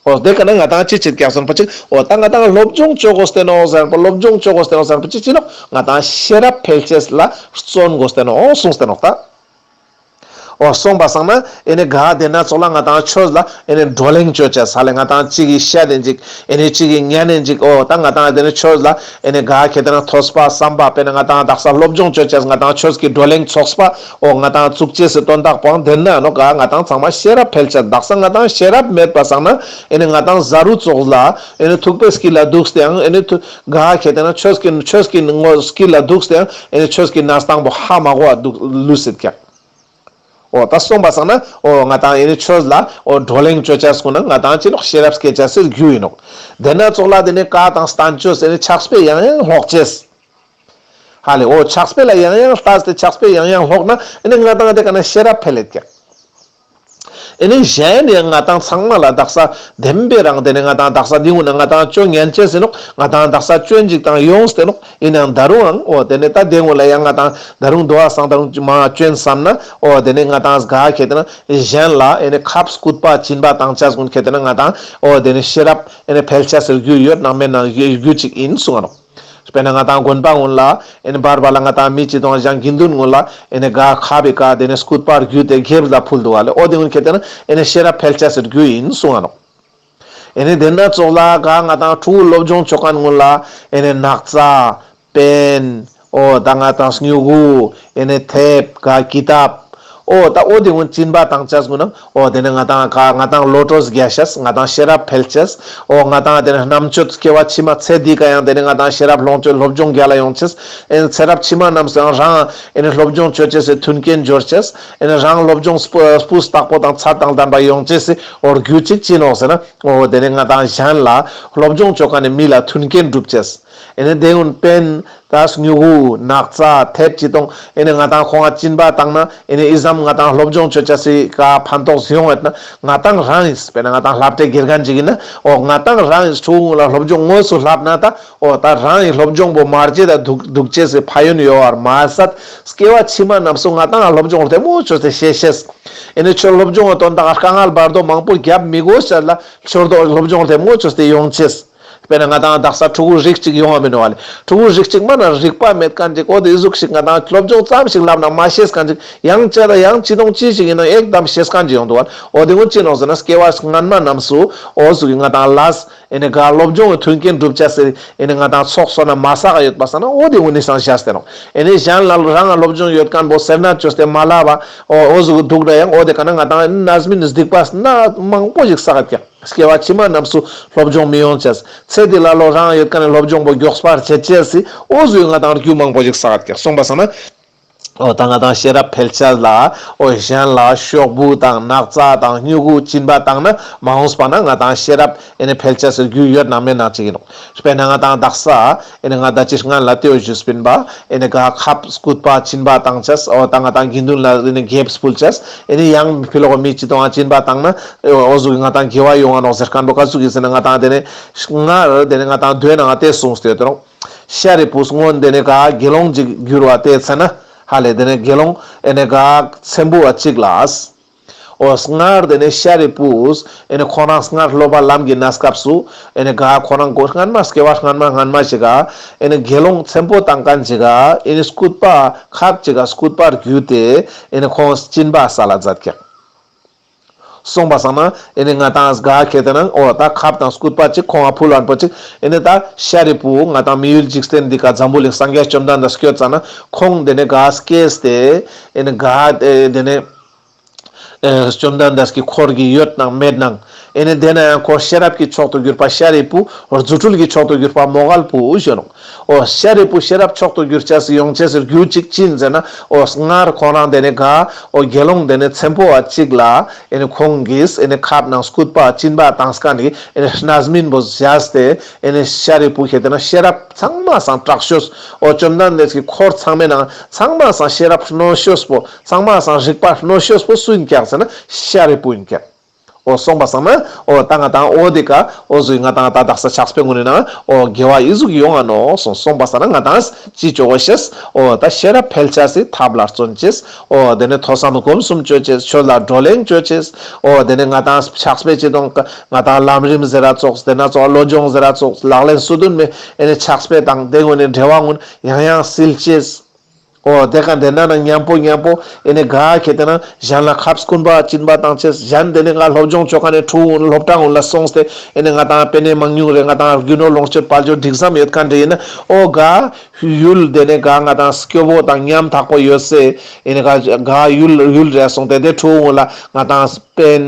འོ་དེ་ཀ་ན་ང་ཏང་ཅི་ཅིག་ཀྱག་ཟེར་ན་པོ་ཅིག་འོ་ད་ང་ཏང་སློབ་སྦྱོང་ཅོ་དགོས་ཏེ་ནོག་ཟེར་ན་པོ་སློབ་སྦྱོང་ཅོ་དགོས་ཏེ་ནོག་ཟེར་ན་པོ་ཅིག་ཅི་ནོག་ང་ཏང་ཤེས་རབ་འཕེལ་ཅེས་ལ་བརྩོན་དགོས་ཏེ་ནོག་འོ་གསུངས་ཏེ་ནོག་ད། འོ་སོང་པ་སང་ན་ཨེ་ནི་ག་དེ་ན་ཚོགས་ལ་ང་ཏང་ཆོས་ལ་ཨེ་ནི་བགྲོ་གླེང་ཅོ་ཅེས་ཧ་ལེ་ང་ཏང་ཅིག་གི་ཤད་དེན་ཅིག་ཨེ་ནི་ཅིག་གི་ཉན་དེན་ཅིག་འོ་ད་ང་ཏང་དེ་ནི་ཆོས་ལ་ཨེ་ནི་ག་ཁེ་ཏེ་ན་ཐོས་པ་བསམ་པ་དཔེར་ན་ང་ཏང་དག་ས་སློབ་སྦྱོང་ཅོ་ཅེས་ང་ཏང་ཆོས་ཀྱི་བགྲོ་གླེང་ཚོགས་པ་འོ་ང་ཏང་བཙུགས་ཅེས་སི་དོན་དག་པོའང་དེ་ན་ནོག་ག་ང་ཏང་ཚང་མ་ཤེས་རབ་འཕེལ་ཅེས་དག་ས་ང་ཏང་ཤེས་རབ་མེད་པ་སང་ན་ཨེ་ནི་ང་ཏང་ཟ་རུ་ཚོགས་ལ་ཨེ་ནི་ཐུག་པའི་སྐྱིལ་ལ་འདུག་སྟེ་ཡང་ཨེ་ནི་ཐུ་ག་ཁེ་ཏེ་ན་ཆོས་ཀྱི་ཆོས་ཀྱི་ངོ་སྐྱིལ་ལ་འདུག་སྟེ་ཡང་ཨེ་ནི་ཆོས་ཀྱི་གནས་སྟངས་པོ་ཧ་མ་གོ་བ་འདུག་ལུས་སེད་ཀྱག་འོ་ད་སོང་པ་སང་ན་འོ་ང་ཏང་ཨེ་ནི་ཆོས་ལ་འོ་བགྲོ་གླེང་ཅོ་ཅེས་ཀུན་ན་ང་ཏང་ཅི་ནོག་ཤེས་རབ་སྐྱེ་ཅེས་སི་རྒྱུ་ཡིན་ནོག་དེ་ན་ཚོགས་ལ་དེ་ནི་བཀའ་དང་བསྟན་བཅོས་ཨེ་ནི་ཕྱག་དཔེ་ཡང་ཡང་ཀློག་ཅེས། ཧ་ལེ་འོ་ཕྱག་དཔེ་ལ་ཡང་ཡང་ལྟས་ཏེ་ཕྱག་དཔེ་ཡང་ཡང་ཀློག་ན་ཨེ་ནི་ང་ཏང་དེ་ཀ་ན་ཤེས་རབ་འཕེལ་ལེད་ཀྱག་ཨེ་ནི་གཞན་ཡང་ང་ཏང་ཚང་མ་ལ་དག་ས་བདེན་པའི་རང་དེ་ནི་ང་ཏང་དག་ས་འདི་འུ་ན་ང་ཏང་ཅོ་ཉན་ཅེས་ཟེར་ནོག་ང་ཏང་དག་ས་ཅོ་ཡིན་ཅིག་དང་ཡོངས་ཏེ་ནོག་ཡིན་ནའང་ད་རུང་ཨང་འོ་དེ་ནི་ད་དེ་འུ་ལ་ཡང་ང་ཏང་ད་རུང་དོ་བ་སང་ད་རུང་མ་ཅོ་ཡིན་བསམ་ན་འོ་དེ་ནི་ང་ཏང་ག་ཁེ་ཏེ་ན་གཞན་ལ་ཨེ་ནི་ཁབ་སྐུད་པ་སྦྱིན་པ་བཏང་ཅེས་ཀུན་ཁེ་ཏེ་ན་ང་ཏང་འོ་དེ་ནི་ཤེས་རབ་ཨེ་ནི་འཕེལ་ཅེས་སི་རྒྱུ་ཡོད་ནང་མེད་ནང་རྒྱུ་ཅིག་ཡིན་གསུང་ང་ནོག་དཔེར་ན་ང་ཏང་དགོན་པ་ཀུན་ལ་ཨེ་ནི་བར་བར་ལ་ང་ཏང་མི་ཅི་དང་ཞང་དགེ་འདུན་ཀུན་ལ་ཨེ་ནི་ག་ཁབ་བི་ཀ་དེ་ནི་སྐུད་པ་བརྒྱུད་དེ་རྒྱབ་ལ་ཕུལ་འདུག་ག་ལེ། འོ་དེ་ཀུན་ཁེ་ཏེ་ན་ཨེ་ནི་ཤེས་རབ་འཕེལ་ཅེས་སི་རྒྱུ་ཡིན་གསུང་ང་ནོག་ཨེ་ནི་དེ་ན་ཚོགས་ལ་ག་ང་ཏང་ཕྲུ་གུ་སློབ་སྦྱོང་ཅོ་མཁན་ཀུན་ལ་ཨེ་ནི་ནག་ཚ་པེན་འོ་ད་ང་ཏང་སྨྱུ་གུ་ཨེ་ནི་དེབ་ག་ཀི་ཏབ་འོ་ད་འོ་དེ་ཀུན་སྦྱིན་པ་བཏང་ཅེས་ཀུན་ན་འོ་དེ་ནི་ང་ཏང་ག་ང་ཏང་བློ་གྲོས་རྒྱས་ཤེས་ང་ཏང་ཤེས་རབ་འཕེལ་ཅེས་འོ་ང་ཏང་དེ་ནི་རྣམ་དཔྱོད་སྐྱེ་བ་ཕྱི་མ་ཚེ་འདི་ཀ་ཡང་དེ་ནི་ང་ཏང་ཤེས་རབ་ལོངས་སྤྱོད་སློབ་སྦྱོང་རྒྱལ་ལ་ཡོང་ཅེས་ཨེ་ནི་ཚེ་རབས་ཕྱི་མ་རྣམས་སུ་ཡང་རང་ཨེ་ནི་སློབ་སྦྱོང་ཅོ་ཅེས་སི་མཐུན་རྐྱེན་འབྱོར་ཅེས་ཨེ་ནི་རང་སློབ་སྦྱོང་སྤུས་དག་པོ་དང་ཚད་དང་ལྡན་པ་ཡོང་ཅེས་སི་འོ་རྒྱུ་ཅིག་ཅི་ནོག་ཟེར་ན། འོ་དེ་ནི་ང་ཏང་གཞན་ལ་སློབ་སྦྱོང་ཅོ་མཁན་ནི་མི་ལ་མཐུན་རྐྱེན་སྒྲུབ་ཅེས། ཨེ་ནི་དེ་ཀུན་པེན་ད་སྨྱུ་གུ་ནག་ཚ་དེབ་ཅི་དང་ཨེ་ནི་ང་ཏང་ཁོང་ང་སྦྱིན་པ་བཏང་ན་ཨེ་ནི་ཨི་ཙམ་ང་ཏང་སློབ་སྦྱོང་ཅོ་ཅེས་སི་ཀ་ཕན་ཐོགས་ཡོང་ཡོད་ན་ང་ཏང་རང་ཡིན། དཔེར་ན་ང་ཏང་སློབ་གྲྭའི་དགེ་རྒན་ཅིག་ཡིན་ན་འོ་ང་ཏང་རང་ཡིན་ཕྲུ་གུ་ལ་སློབ་སྦྱོང་དངོས་སུ་བསླབ་ན་ད་འོ་ད་རང་ཡིན་སློབ་སྦྱོང་པོ་མ་བརྗེད་ད་འདུག་འདུག་ཅེས་སི་ཕན་ཡོན་ཡོད་པར་མ་ཟད་སྐྱེ་བ་ཕྱི་མ་རྣམས་སུ་ང་ཏང་སློབ་སྦྱོང་ལྟད་མོ་ཅོས་ཏེ་ཤེས་ཤེས། ཨེ་ནི་ཆོས་སློབ་སྦྱོང་གི་དོན་དག་དཀའ་ངལ་བར་དོ་མང་པོ་རྒྱབ་མི་དགོས་ཤེས་ལ། ཆོས་སློབ་སྦྱོང་ལྟད་མོ་ཅོས་ཏེ་ཡོང་ཅེས། དཔེར་ན་ང་ཏང་དག་ས་ཕྲུ་གུ་རིགས་གཅིག་ཡོང་བ་མིན་ནོག་ལེ། ཕྲུ་གུ་རིགས་གཅིག་མ་ན་རིག་པ་མེད་མཁན་ཅིག་འོ་དེ་ཟུག་ཞིག་ང་ཏང་སློབ་སྦྱོང་ཙམ་ཞིག་བསླབ་ན་མ་ཤེས་མཁན་ཅིག་ཡང་ཅི་དང་ཡང་ཅི་དང་ཅི་ཞིག་ཡིན་ན་ཨེག་དམ་ཤེས་མཁན་ཅིག་ཡོང་འདུག་བ། འོ་དེ་ཀུན་ཅི་ནོག་ཟེར་ན་སྐྱེ་བ་སྔན་མ་རྣམས་སུ་འོ་ཟུག་གི་ང་ཏང་ལས་ཨེ་ནི་ག་སློབ་སྦྱོང་གི་མཐུན་རྐྱེན་སྒྲུབ་ཅེས་སི་ཨེ་ནི་ང་ཏང་ཚོགས་སོ་ན་མ་བསགས་ཡོད་པ་སང་ན་འོ་དེ་ཀུན་ནི་སང་བཞག་སྟེ་ནོག་ཨེ་ནི་གཞན་ལ་རང་ང་སློབ་སྦྱོང་ཡོད་མཁན་པོ་སེར་སྣ་ཅོས་ཏེ་མ་ལབ་པ་འོ་འོ་ཟུག་གི་འདུག་འདྲ་ཡང་འོ་དེ་ཀ་ན་ང་ཏང་རྣམ་སྨིན་སྡིག་པ་སྣ་མང་པོ་ཞིག་བསགས་ཀྱག་སྐྱེ་བ་ཕྱི་མ་རྣམས་སུ་སློབ་སྦྱོང་མི་ཡོང་ཅེས། ཚེ་འདི་ལ་ལོ་རང་ཡོད་མཁན་ནི་སློབ་སྦྱོང་པོ་མགྱོགས་པར་བྱེད་ཅེས་སི་འོ་ཟུག་ང་ཏང་རྒྱུ་མང་པོ་ཞིག་བསགས་ཀྱག་སོང་པ་སང་ན། འོ་ད་ང་ཏང་ཤེས་རབ་འཕེལ་ཅེས་ལ་འོ་གཞན་ལ་ཤོག་བུ་དང་ནག་ཚ་དང་སྨྱུ་གུ་སྦྱིན་པ་བཏང་ན་མ་འོངས་པ་ན་ང་ཏང་ཤེས་རབ་ཨེ་ནི་འཕེལ་ཅེས་སི་རྒྱུ་ཡོད་ན་མེད་ན་ཅིག་ཡིན་ནོག་དཔེར་ན་ང་ཏང་དག་ས་ཨེ་ནི་ང་ཏང་ཅི་སྔན་ལ་ལྟེ་བ་ཞུས་པིན་པ་ཨེ་ནི་ག་ཁབ་སྐུད་པ་སྦྱིན་པ་བཏང་ཅེས། འོ་ད་ང་ཏང་དགེ་འདུན་ལ་ཨེ་ནི་གེབ་ཕུལ་ཅེས། ཨེ་ནི་ཡང་ཕི་ལོག་མི་ཅི་དང་སྦྱིན་པ་བཏང་ན་འོ་ཟུག་གི་ང་ཏང་དགེ་བ་ཡོང་ང་ནོག་ཟེར་མཁན་པོ་ག་ཟུག་གི་ཟེར་ན་ང་ཏང་དེ་ནི་སྔར་དེ་ནི་ང་ཏང་མདོའི་ནང་དེ་གསུངས་ཏེ་ཡོད་དེ་ནོག་ཤཱ་རིའི་བུས་སྔོན་དེ་ནི་ག་དགེ་སློང་ཅིག་གྱུར་བ་དེ་ཚེ་ན་ཧ་ལེ་དེ་ནི་དགེ་སློང་ཨེ་ནི་ག་ཚེམ་བུ་བ་གཅིག་ལ། འོ་སྔར་དེ་ནི་ཤཱ་རིའི་བུས་ཨེ་ནི་ཁོང་རང་སྔར་སློབ་པ་ལམ་གྱི་གནས་སྐབས་སུ་ཨེ་ནི་ག་ཁོང་རང་གོ་སྔན་མ་སྐྱེ་བ་སྔན་མ་སྔན་མ་ཞིག་ག་ཨེ་ནི་དགེ་སློང་ཚེམ་བུ་བཏང་མཁན་ཞིག་ག་ཨེ་ནི་སྐུད་པ་ཁབ་ཅིག་ག་སྐུད་པ་བརྒྱུད་དེ་ཨེ་ནི་ཁོང་སྦྱིན་པ་སལ་ལ་མཛད་ཀྱག་སོང་པ་སང་ན་ཨེ་ནི་ང་ཏང་ག་ཁེ་ཏེ་ན་འོ་ད་ཁབ་དང་སྐུད་པ་ཅིག་ཁོང་ང་ཕུལ་བ་པོ་ཅིག་ཨེ་ནི་ད་ཤཱ་རིའི་བུ་ང་ཏང་མི་ཡུལ་འཇིག་རྟེན་འདི་ཀ་འཛམ་བུ་གླིང་སངས་རྒྱས་བཅོམ་ལྡན་འདས་སྐྱོད་ཙ་ན་ཁོང་དེ་ནི་ག་སྐྱེས་ཏེ་ཨེ་ནི་ག་ཨེ་དེ་ནི་ཨེ་བཅོམ་ལྡན་འདས་ཀྱི་འཁོར་གྱི་ཡོད་ ནང་མེད་ནང་། ཨེ་ནེ་དེ་ན་ཡང་ཁོ་ཤེས་རབ་ཀྱི་མཆོག་ཏུ་གྱུར་པ་ཤཱ་རིའི་བུ། རྫུ་འཕྲུལ་གྱི་མཆོག་ཏུ་གྱུར་པ་མོའུ་འགལ་བུ་ཞུ་ནོག། འོ་ཤཱ་རིའི་བུ་ཤེས་རབ་མཆོག་ཏུ་གྱུར་ཅེས་སི་ཡོང་ཅེས་སི་རྒྱུ་གཅིག་ཅི་ཨིན་ཟེར་ན། འོ་སྔར་ཁོང་རང་དེ་ནེ་ག་འོ་དགེ་སློང་དེ་ནེ་ཆེན་པོ་བ་གཅིག་ལ་ཨེ་ནེ་ཁོང་གིས་ཨེ་ནེ་ཁབ་ནང་སྐུད་པ་གཅིན་པ་བཏང་ཁན་ནི་ཨེ་ནེ་རྣམ་སྨིན་པོ་བཞག་སྟེ་ཨེ་ནེ་ཤཱ་རིའི་བུ་ཁྱེད་དེ་ན་ཤེས་རབ་ཚང་མ་སང་དྲག་ཤོས། འོ་བཅོམ་ལྡན་འདས་ཀྱི་འཁོར་ཚང་མའི་ནང་ཚང་མ་སང་ཤེས་རབ་རྣོ་ཤོས་པོ། ཚང་མ་སང་རིག་པ་རྣོ་ཤོས་པོ་སུ་ཨིན་ཀྱག་ཟེར་ན་ཤཱ་རིའི་བུ་ཨིན་ཀྱག། འོ་སོང་པ་སང་ན་འོ་ད་ང་དང་འོ་དེ་ཀ་འོ་ཟུག་ང་དང་ད་དག་ས་ཕྱག་དཔེ་གུན་ནི་ནང་འོ་དགེ་བ་འི་ཟུག་ཡོང་ང་ནོག་སོང་། སོང་པ་སང་ན་ང་དང་ཅི་ཅོ་གོས་ཤེས། འོ་ད་ཤེས་རབ་འཕེལ་ཅེས་སི་ཐབས་ལ་བརྩོན་ཅེས། འོ་དེ་ནེ་ཐོས་བསམ་སྒོམ་གསུམ་ཅོ་ཅེས། ཆོས་ལ་བགྲོ་གླེང་ཅོ་ཅེས། འོ་དེ་ནེ་ང་དང་ཕྱག་དཔེ་ཅི་དང་ང་དང་ལམ་རིམ་ཟེར་ར་ཙོགས། དེ་ན་ཙོགས་བློ་སྦྱོང་ཟེར་ར་ཙོགས། ལག་ལེན་སོ་བདུན་མའི་ཨེ་ནེ་ཕྱག་དཔེ་དང་དེ་གུན་ནི་འགྲེལ་བ་གུན་ཡང་ཡང་སིལ་ཅེས། འོ་དེ་ཀ་དེ་ན་ན་མཉམ་པོ་མཉམ་པོ་ཨེ་ནེ་ག་ཁྱེད་དེ་ན་གཞན་ལ་ཁབ་སྐུད་པ་གཅིན་པ་བཏང་ཅེས། གཞན་དེ་ནེ་ང་སློབ་སྦྱོང་ཅོ་ཁན་ནི་ཕྲུ་གུ་གུན་སློབ་གྲྭ་གུན་ལ་སོང་སྟེ་ཨེ་ནེ་ང་དང་པེ་ནེ་མང་ཉུང་རེ་ང་དང་རྒྱུ་ནོར་ལོངས་སྤྱོད་དཔལ་འབྱོར་འགྲིག་སམ་ཡོད་ཁན་རེ་ཨིན་ན། འོ་ག་ཡུལ་དེ་ནེ་ག་ང་དང་སྐྱོ་བོ་དང་ཉམ་ཐག་པོ་ཡོད་སའི་ཨེ་ནེ་ག་ག་ཡུལ་ཡུལ་རེ་སོང་སྟེ་དེ་ཕྲུ་གུ་གུན་ལ་ང་དང་པེན་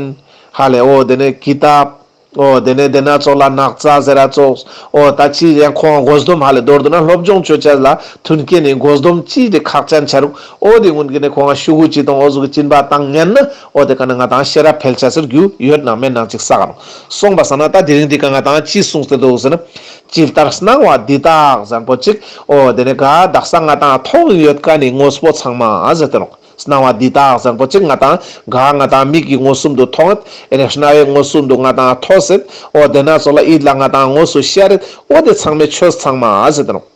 ཧ་ལེ། འོ་དེ་ནེ་ཀི་ཏབ། འོ་དེ་ནེ་དེ་ན་ཙོགས་ལ་ནག་ཚ་ཟེར་ར་ཙོགས། འོ་ད་ཅི་ཡང་ཁོང་དགོས་དོམ་ཧ་ལེ་མདོར་བསྡུ་ན་སློབ་སྦྱོང་ཅོ་ཅེས་ལ་མཐུན་རྐྱེན་ནི་དགོས་དོམ་ཅི་དེ་ཁག་ཅན་ཆ་རུག། འོ་དེ་གུན་གི་ནེ་ཁོང་ང་ཤུ་གུ་ཅི་དང་འོ་ཟུག་གི་གཅིན་པ་བཏང་ཉན་ན་འོ་དེ་ཀ་ན་ང་དང་ཤེས་རབ་འཕེལ་ཅེས་སི་རྒྱུ་ཡོད་ན་མེད་ན་ཅིག་ས་ག་ནོག། སོང་པ་སང་ན་ད་དེ་རིང་འདི་ཀ་ང་དང་ཅི་གསུངས་ཏེ་འདུག་ཟེར་ན། ཇི་ལྟར་སྣང་བ་འདི་དག་ཟེར་པོ་ཅིག། འོ་དེ་ནེ་ག་དག་ས་ང་དང་མཐོང་ཡོད་ཁན་ནི་དངོས་པོ་ཚང་མ་ཟེར་ཏེ་ནོག། སྣང་བ་འདི་དག་ཟེར་པོ་ཅིག་ང་དང་ག་ང་དང་མིག་གི་མངོན་སུམ་དུ་མཐོང་ཡོད། ཨེ་ནེ་རྣ་བའི་མངོན་སུམ་དུ་ང་དང་ཐོས་ཡོད། འོ་དེ་ན་ཙོགས་ལ་ཡིད་ལ་ང་དང་དངོས་སུ་ཤར་ཡོད། འོ་དེ་ཚང་མའི་ཆོས་ཚང་མ་ཟེར་ཏེ་ནོག།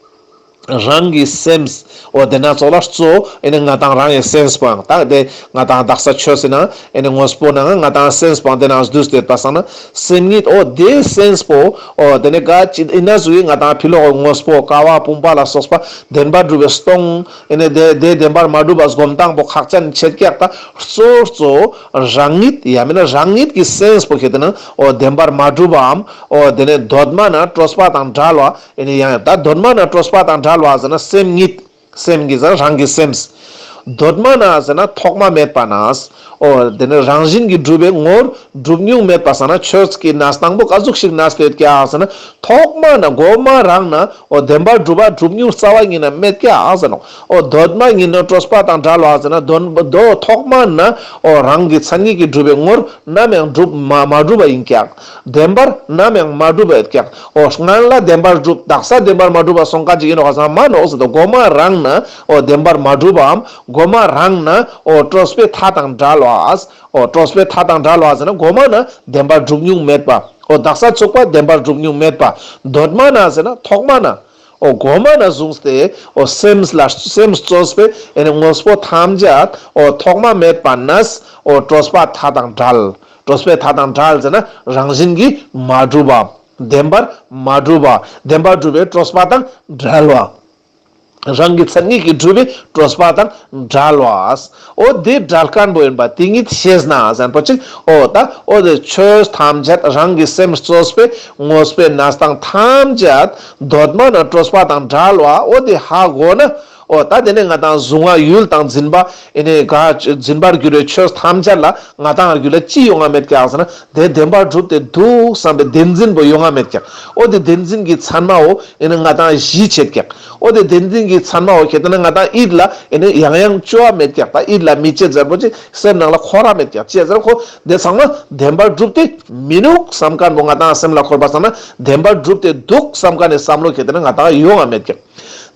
རང་གི་སེམས། འོ་དེ་ན་ཙོགས་ལ་གཙོ་ཨེ་ནེ་ང་དང་རང་གི་སེམས་པོའང་ད་དེ་ང་དང་དག་ས་ཆོས་ཟེར་ན་ཨེ་ནེ་དངོས་པོ་ནང་ང་དང་སེམས་པོའང་དེ་ན་འདུས་ཏེ་ཡོད་པ་སང་ན་སེམས་ཉིད། འོ་དེ་སེམས་པོ་འོ་དེ་ནེ་ག་ཅི་ཨིན་ན་ཟུག་གི་ང་དང་ཕི་ལོག་གི་དངོས་པོ་ཀ་བ་བུམ་པ་ལ་སོགས་པ་བདེན་པར་གྲུབ་པའི་སྟོང་། ཨེ་ནེ་དེ་དེ་བདེན་པར་མ་གྲུབ་པ་སྒོམ་སྟངས་པོ་ཁག་ཅན་ཆེད་ཀྱག། ད་གཙོ་གཙོ་རང་ཉིད་ཡང་མིན་ན་རང་ཉིད་ཀྱི་སེམས་པོ་ཁྱེད་དེ་ན་འོ་བདེན་པར་མ་གྲུབ་པའམ་འོ་དེ་ནེ་གདོད་མ་ན་སྤྲོས་པ་དང་བྲལ་བ། ཨེ་ནེ་ཡང་ད་གདོད་མ་ན་སྤྲོས་པ་དང་བྲལ་བ་ཟེར་ན་སེམས་ཉིད། སེམས་ཀྱི་ཟེར་ན་རང་གི་སེམས། གདོད་མ་ན་ཟེར་ན་ཐོག་མ་མེད་པ་ན། འོ་དེ་ནེ་རང་བཞིན་གྱིས་གྲུབ་པའི་ངོར་གྲུབ་མྱོང་མེད་པ་སང་ན་ཆོས་ཀྱི་གནས་སྟངས་པོ་ག་ཟུག་ཞིག་གནས་ཏེ་ཡོད་ཀྱག་ཟེར་ན་ཐོག་མ་ན་གོ་མ་རང་ན་འོ་བདེན་པར་གྲུབ་པ་གྲུབ་མྱོང་རྩ་བ་ཉིད་ན་མེད་ཀྱག་ཟེར་ནོག། འོ་གདོད་མ་ཉིད་ན་སྤྲོས་པ་དང་བྲལ་བ་ཟེར་ན་དོན་དོ་ཐོག་མ་ན་འོ་རང་གི་མཚན་ཉིད་ཀྱིས་གྲུབ་པའི་ངོར་ནམ་ཡང་གྲུབ་མ་མ་གྲུབ་པ་ཨིན་ཀྱག། བདེན་པར་ནམ་ཡང་མ་གྲུབ་པ་ཡོད་ཀྱག། འོ་སྔན་ལ་བདེན་པར་གྲུབ། དག་ས་བདེན་པར་མ་གྲུབ་པ་སོང་ཁན་ཅིག་ཨིན་ནོག་ག་ཟེར་ན་མན་ནོག་ཟེར་དོ། གོ་མ་རང་ན་འོ་བདེན་པར་མ་གྲུབ་པའམ་གོ་མ་རང་ན་འོ་སྤྲོས་པའི་མཐའ་དང་བྲལ་བ། འོ་སྤྲོས་པའི་མཐའ་དང་བྲལ་བ་ཟེར་ན་གོ་མ་ན་བདེན་པར་གྲུབ་མྱོང་མེད་པ། འོ་དག་ས་ཚུག་པ་བདེན་པར་གྲུབ་མྱོང་མེད་པ། གདོད་མ་ན་ཟེར་ན་ཐོག་མ་ན། འོ་གོ་མ་ན་བཟུང་སྟེ་འོ་སེམས་ལ་སེམས་གཙོས་པའི་ཨེ་ནེ་དངོས་པོ་ཐམས་ཅད་འོ་ཐོག་མ་མེད་པ་ན་འོ་སྤྲོས་པ་མཐའ་དང་བྲལ། སྤྲོས་པའི་མཐའ་དང་བྲལ་ཟེར་ན་རང་བཞིན་གྱིས་མ་གྲུབ་པ། བདེན་པར་མ་གྲུབ་པ། བདེན་པར་གྲུབ་པའི་སྤྲོས་པ་དང་བྲལ་བ། རང་གི་མཚན་ཉིད་ཀྱིས་གྲུབ་པའི་སྤྲོས་པ་དང་བྲལ་བ། འོ་དེ་བྲལ་ཁན་པོ་ཨིན་པ་དེ་ཉིད་ཤེས་ན་ཟེར་པོ་ཅིག། འོ་ད་འོ་དེ་ཆོས་ཐམས་ཅད་རང་གི་སེམས་གཙོས་པའི་དངོས་པོའི་གནས་སྟངས་ཐམས་ཅད་གདོད་མ་ན་སྤྲོས་པ་དང་བྲལ་བ། འོ་དེ་ཧ་གོ་ན། འོ་ད་དེ་ནེ་ང་དང་གཟུང་བ་ཡུལ་དང་འཛིན་པ་ཨེ་ནེ་ག་འཛིན་པར་གྱུར་པའི་ཆོས་ཐམས་ཅད་ལ་ང་དང་རྒྱུད་ལ་ཅི་ཡོང་ང་མེད་ཀྱག་ཟེར་ན་དེ་བདེན་པར་གྲུབ་སྟེ་འདུག་བསམ་པའི་བདེན་འཛིན་པོ་ཡོང་ང་མེད་ཀྱག། འོ་དེ་བདེན་འཛིན་གྱི་མཚན་མའོ་ཨེ་ནེ་ང་དང་གཞི་བྱེད་ཀྱག། འོ་དེ་བདེན་འཛིན་གྱི་མཚན་མའོ་ཁྱེད་དེ་ན་ང་དང་ཡིད་ལ་ཨེ་ནེ་ཡང་ཡང་སྐྱོ་བ་མེད་ཀྱག། ད་ཡིད་ལ་མི་བྱེད་ཟེར་པོ་ཅིག་སེམས་ནང་ལ་འཁོར་ར་མེད་ཀྱག། ཅི་ཟེར་ཁོ་དེ་ཚང་མ་བདེན་པར་གྲུབ་སྟེ་མི་འདུག་བསམ་ཁན་པོ་ང་དང་སེམས་ལ་འཁོར་པ་སང་ན་བདེན་པར་གྲུབ་སྟེ་འདུག་བསམ་ཁན་ནི་བསམ་བློ་ཁྱེད་དེ་ན་ང་དང་ཡོང་ང་མེད་ཀྱག།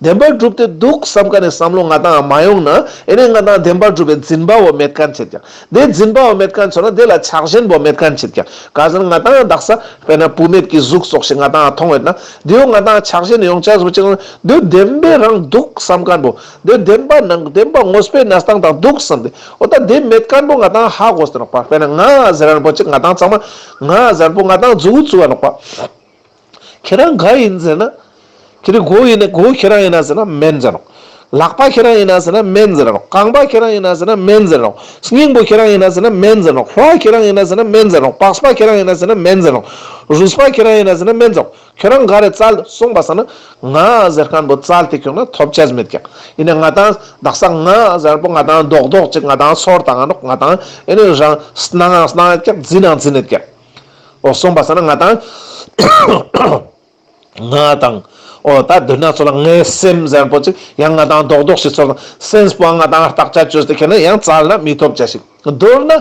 བདེན་པར་གྲུབ་སྟེ་འདུག་བསམ་ཁན་ནི་བསམ་བློ་ང་དང་མ་ཡོང་ན་ཨེ་ནེ་ང་དང་བདེན་པར་གྲུབ་པའི་འཛིན་པ་བོ་མེད་ཁན་ཆེད་ཀྱག། དེ་འཛིན་པ་བོ་མེད་ཁན་ཆོ་ན་དེ་ལ་ཆགས་ཞེན་བོ་མེད་ཁན་ཆེད་ཀྱག། ག་ཟེར་ན་ང་དང་དག་ས་དཔེར་ན་བུད་མེད་ཀྱི་གཟུགས་སོགས་ཤིག་ང་དང་མཐོང་ཡོད་ན་དེ་བོ་ང་དང་ཆགས་ཞེན་ཡོང་ཆ་སོགས་ཅིག་དེ་བདེན་པའི་རང་འདུག་བསམ་ཁན་བོ་དེ་བདེན་པ་ནང་བདེན་པ་དངོས་པོའི་གནས་སྟངས་དང་འདུག་བསམ་སྟེ་འོ་ད་དེ་མེད་ཁན་བོ་ང་དང་ཧ་གོ་སྟེ་ནོག་པ། དཔེར་ན་ང་ཟེར་རན་པོ་ཅིག་ང་དང་ཚང་མ་ང་ཟེར་རན་པོ་ང་དང་མཛུ་གུ་བཙུགས་པ་ནོག་པ། ཁྱེད་རང་ག་ཨིན་ཟེར་ན། ཁྱེད་རང་གོ་ཨིན་ན་གོ་ཁྱེད་རང་ཨིན་ན་ཟེར་ན་མེན་ཟེར་ནོག། ལག་པ་ཁྱེད་རང་ཡིན་ན་ཟེར་ན་མེན་ཟེར་རོག། རྐང་པ་ཁྱེད་རང་ཡིན་ན་ཟེར་ན་མེན་ཟེར་རོག། སྙིང་པོ་ཁྱེད་རང་ཡིན་ན་ཟེར་ན་མེན་ཟེར་རོག། ལྷོ་ཁྱེད་རང་ཡིན་ན་ཟེར་ན་མེན་ཟེར་རོག། པགས་པ་ཁྱེད་རང་ཡིན་ན་ཟེར་ན་མེན་ཟེར་རོག། རུས་པ་ཁྱེད་རང་ཡིན་ན་ཟེར་ན་མེན་ཟེར་རོག། ཁྱེད་རང་ག་རེ་བཙལ་སོང་པ་སང་ན་ང་ཟེར་མཁན་པོ་བཙལ་ཏེ་ཁྱོང་ན་ཐོབ་ཆ་མེད་ཀྱག། ཡིན་ན་ང་ཏང་དག་ས་ང་ཟེར་པོ་ང་ཏང་རྡོག་རྡོག་ཅིག་ང་ཏང་ཚོར་བཏང་ང་ནོག། ང་ཏང་ཨེ་ནི་རང་སྣང་ང་སྣང་ཡོད་ཀྱག། འཛིན་ན་འཛིན་ཡོད་ཀྱག། འོ་སོང་པ་སང་ན་ང་ཏང་ང་དང་། འོ་ད་དེ་ན་ཚོ་ལ་ངའི་སེམས་ཟེར་པོ་ཅིག་ཡང་ང་ཏང་རྡོག་རྡོག་ཞིག་ཚོར་དང་སེམས་པོ་ང་ཏང་བརྟག་དཔྱད་བཅོས་ཏེ་ཁྱེར་ན་ཡང་བཙལ་ན་མི་ཐོབ་ཆ་ཞིག། མདོར་ན།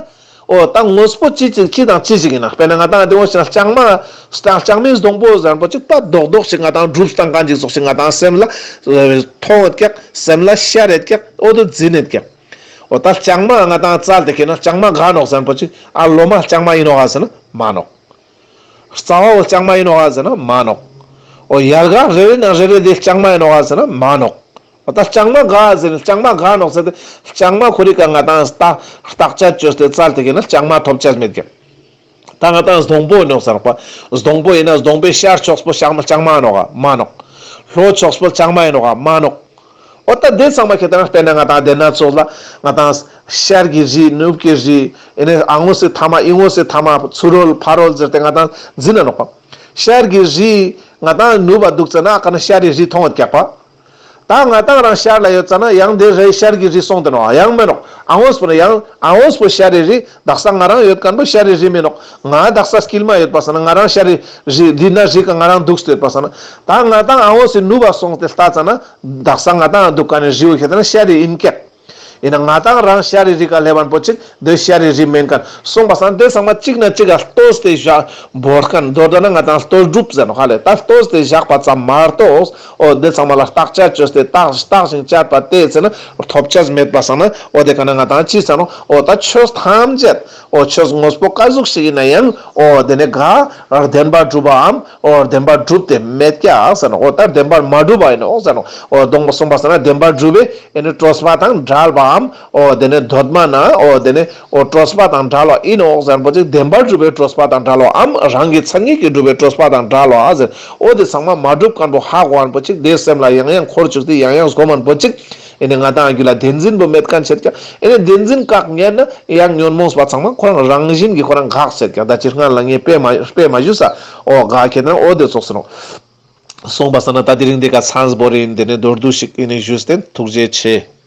འོ་ད་དངོས་པོ་ཅི་ཅིག་ཅི་དང་ཅི་ཞིག་ཡིན་ན་དཔེར་ན་ང་ཏང་དེ་འོ་ཞིག་ལ་ལྕང་མ། ལྕང་མའི་སྡོང་པོ་ཟེར་པོ་ཅིག་ད་རྡོག་རྡོག་ཞིག་ང་ཏང་སྒྲུབ་སྟངས་གང་ཅིག་ཙོགས་ཤིག་ང་ཏང་སེམས་ལ་མཐོང་ཡོད་ཀྱག། སེམས་ལ་ཤར་ཡོད་ཀྱག། འོ་དེ་འཛིན་ཡོད་ཀྱག། འོ་ད་ལྕང་མ་ང་ཏང་བཙལ་ཏེ་ཁྱེར་ན་ལྕང་མ་ག་ནོག་ཟེར་པོ་ཅིག་ཨ་ལོ་མ་ལྕང་མ་ཡིན་ནོག་ག་ཟེར་ན་མ་ནོག། རྩ་བ་བོ་ལྕང་མ་ཡིན་ནོག་ག་ཟེར་ན་མ་ནོག། འོ་ཡལ་ག་རེ་རེ་ན་རེ་རེ་དེ་ལྕང་མ་ཡིན་ནོག་ག་ཟེར་ན་མ་ནོག། འོ་ད་ལྕང་མ་ག་ཟེར་ན་ལྕང་མ་ག་ནོག་ཟེར་ཏེ་ལྕང་མ་ཁོ་རི་ཀ་ང་ཏང་ལྟ་བརྟག་དཔྱད་བཅོས་ཏེ་བཙལ་ཏེ་ཁྱེར་ན་ལྕང་མ་ཐོབ་ཆ་མེད་ཀྱག། ད་ང་ཏང་སྡོང་པོ་ནོག་ཟེར་པ། སྡོང་པོ་ཡིན་ན་སྡོང་པོའི་ཤར་ཕྱོགས་པོ་ལྕང་མ་ལྕང་མ་ནོག་ག་མ་ནོག། ལྷོ་ཕྱོགས་པོ་ལྕང་མ་ཡིན་ནོག་ག་མ་ནོག། འོ་ད་དེ་ཚང་མ་ཁྱེད་ཏང་དཔེར་ན་ང་ཏང་དེ་ན་ཚོགས་ལ་ང་ཏང་ཤར་གྱི་རི་ནུབ་ཀྱི་རི་ཨེ་ནེ་ཨ་ངོས་སི་ཐ་མ་ཨི་ངོས་སི་ཐ་མ་ཚུར་རོལ་ཕར་རོལ་ཟེར་ཏེ་ང་ཏང་འཛིན་ན་ནོག་པ། ཤར་གྱི་རི་ང་ཏང་ནུབ་པ་འདུག་ཙ་ན་ཨ་ཀ་ན་ཤར་རི་རི་མཐོང་བ་རྒྱག་པ། ད་ང་ཏང་རང་ཤར་ལ་ཡོད་ཙ་ན་ཡང་དེ་རི་ཤར་གྱི་རི་སོང་སྟེ་ནོག་ཡང་མེ་ནོག། ཨ་ངོས་པོ་ནི་ཡང་ཨ་ངོས་པོ་ཤར་རི་རི་དག་ས་ང་རང་ཡོད་མཁན་པོ་ཤར་རི་རི་མེ་ནོག། ང་དག་ས་དཀྱིལ་མ་ཡོད་པ་སང་ན་ང་རང་ཤར་རི་རི་འདི་ན་རི་ཀ་ང་རང་འདུག་སྟེ་ཡོད་པ་སང་ན་ད་ང་ཏང་ཨ་ངོས་སི་ནུབ་པ་སོང་སྟེ་ལྟ་ཙ་ན། དག་ས་ང་ཏང་འདུག་ག་ནི་རི་བོ་ཁྱེད་ན་ཤར་རི་ཡིན་ཀྱག། ཡིན་ན་ང་ཏང་རང་ཤར་རི་རི་ཀ་སླེབས་པ་པོ་ཅིག་འདི་ཤར་རི་རི་མེན་མཁན་སོང་པ་སང་དེ་ཚང་མ་གཅིག་ན་གཅིག་ག་ལྟོས་ཏེ་བཞག་བོར་མཁན་མདོར་བསྡུ་ན་ང་ཏང་ལྟོས་གྲུབ་ཟེར་ནོག་ཧ་ལེ། ད་ལྟོས་ཏེ་བཞག་པ་ཙམ་མ་གཏོགས་འོ་དེ་ཚང་མ་ལ་བརྟག་དཔྱད་བཅོས་ཏེ་བརྟག་བརྟག་ཅིང་དཔྱད་པ་དེ་ཚེ་ན་ཐོབ་ཆ་མེད་པ་སང་ན་འོ་དེ་ཀ་ན་ང་ཏང་ཅི་ཟེར་ནོག། འོ་ད་ཆོས་ཐམས་ཅད་འོ་ཆོས་དངོས་པོ་ཀ་ཟུག་ཞིག་ཡིན་ན་ཡང་འོ་དེ་ནི་ག་བདེན་པར་གྲུབ་པའམ། འོ་བདེན་པར་གྲུབ་སྟེ་མེད་ཀྱག་ཟེར་ནོག། འོ་ད་བདེན་པར་མ་གྲུབ་པ་ཡིན་ནོག་ཟེར་ནོག། འོ་སྡོང་པོ་གསུངས་པ་ཟེར་ན་བདེན་པར་གྲུབ་པའི་ཨེ་ནི་སྤྲོས་པ་དང་བྲལ་བའམ། འོ་དེ་ནི་གདོད་མ་ན་འོ་དེ་ནི་འོ་སྤྲོས་པ་དང་བྲལ་བ་ཡིན་ནོག་ཟེར་པོ་ཅིག། བདེན་པར་གྲུབ་པའི་སྤྲོས་པ་དང་བྲལ་བའམ་རང་གི་མཚན་ཉིད་ཀྱིས་གྲུབ་པའི་སྤྲོས་པ་དང་བྲལ་བ་ཟེར། འོ་དེ་ཚང་མ་མ་གྲུབ་མཁན་པོ་ཧ་གོ་མཁན་པོ་ཅིག་དེ་སེམས་ལ་ཡང་ཡང་འཁོར་བཅུག་སྟེ་ཡང་ཡང་སྒོམ་མཁན་པོ་ཅིག། ཨེ་ནི་ང་ཏང་རྒྱུད་ལ་བདེན་འཛིན་པོ་མེད་མཁན་བྱེད་ཀྱག། ཨེ་ནི་བདེན་འཛིན་བཀག་ཉན་ན་ཡང་ཉོན་མོངས་པ་ཚང་མ་ཁོ་རང་རང་བཞིན་གྱིས་ཁོ་རང་འགག་བྱེད་ཀྱག། ད་ཅི་སྔ་ལ་ངས་དཔེ་མ་དཔེ་མ་ཞུས་ས། འོ་ག་ཁྱེད་ན་འོ་དེ་ཙོགས་སེ་ནོག། སོང་པ་སང་ན་ད་དེ་རིང་འདི་ཀ་མཚམས་བོར་ཡིན། དེ་ནི་མདོར་བསྡུས་ཤིག་ཨེ་ནི་ཞུས་ཏེ་ཐུགས་རྗེ་ཆེ།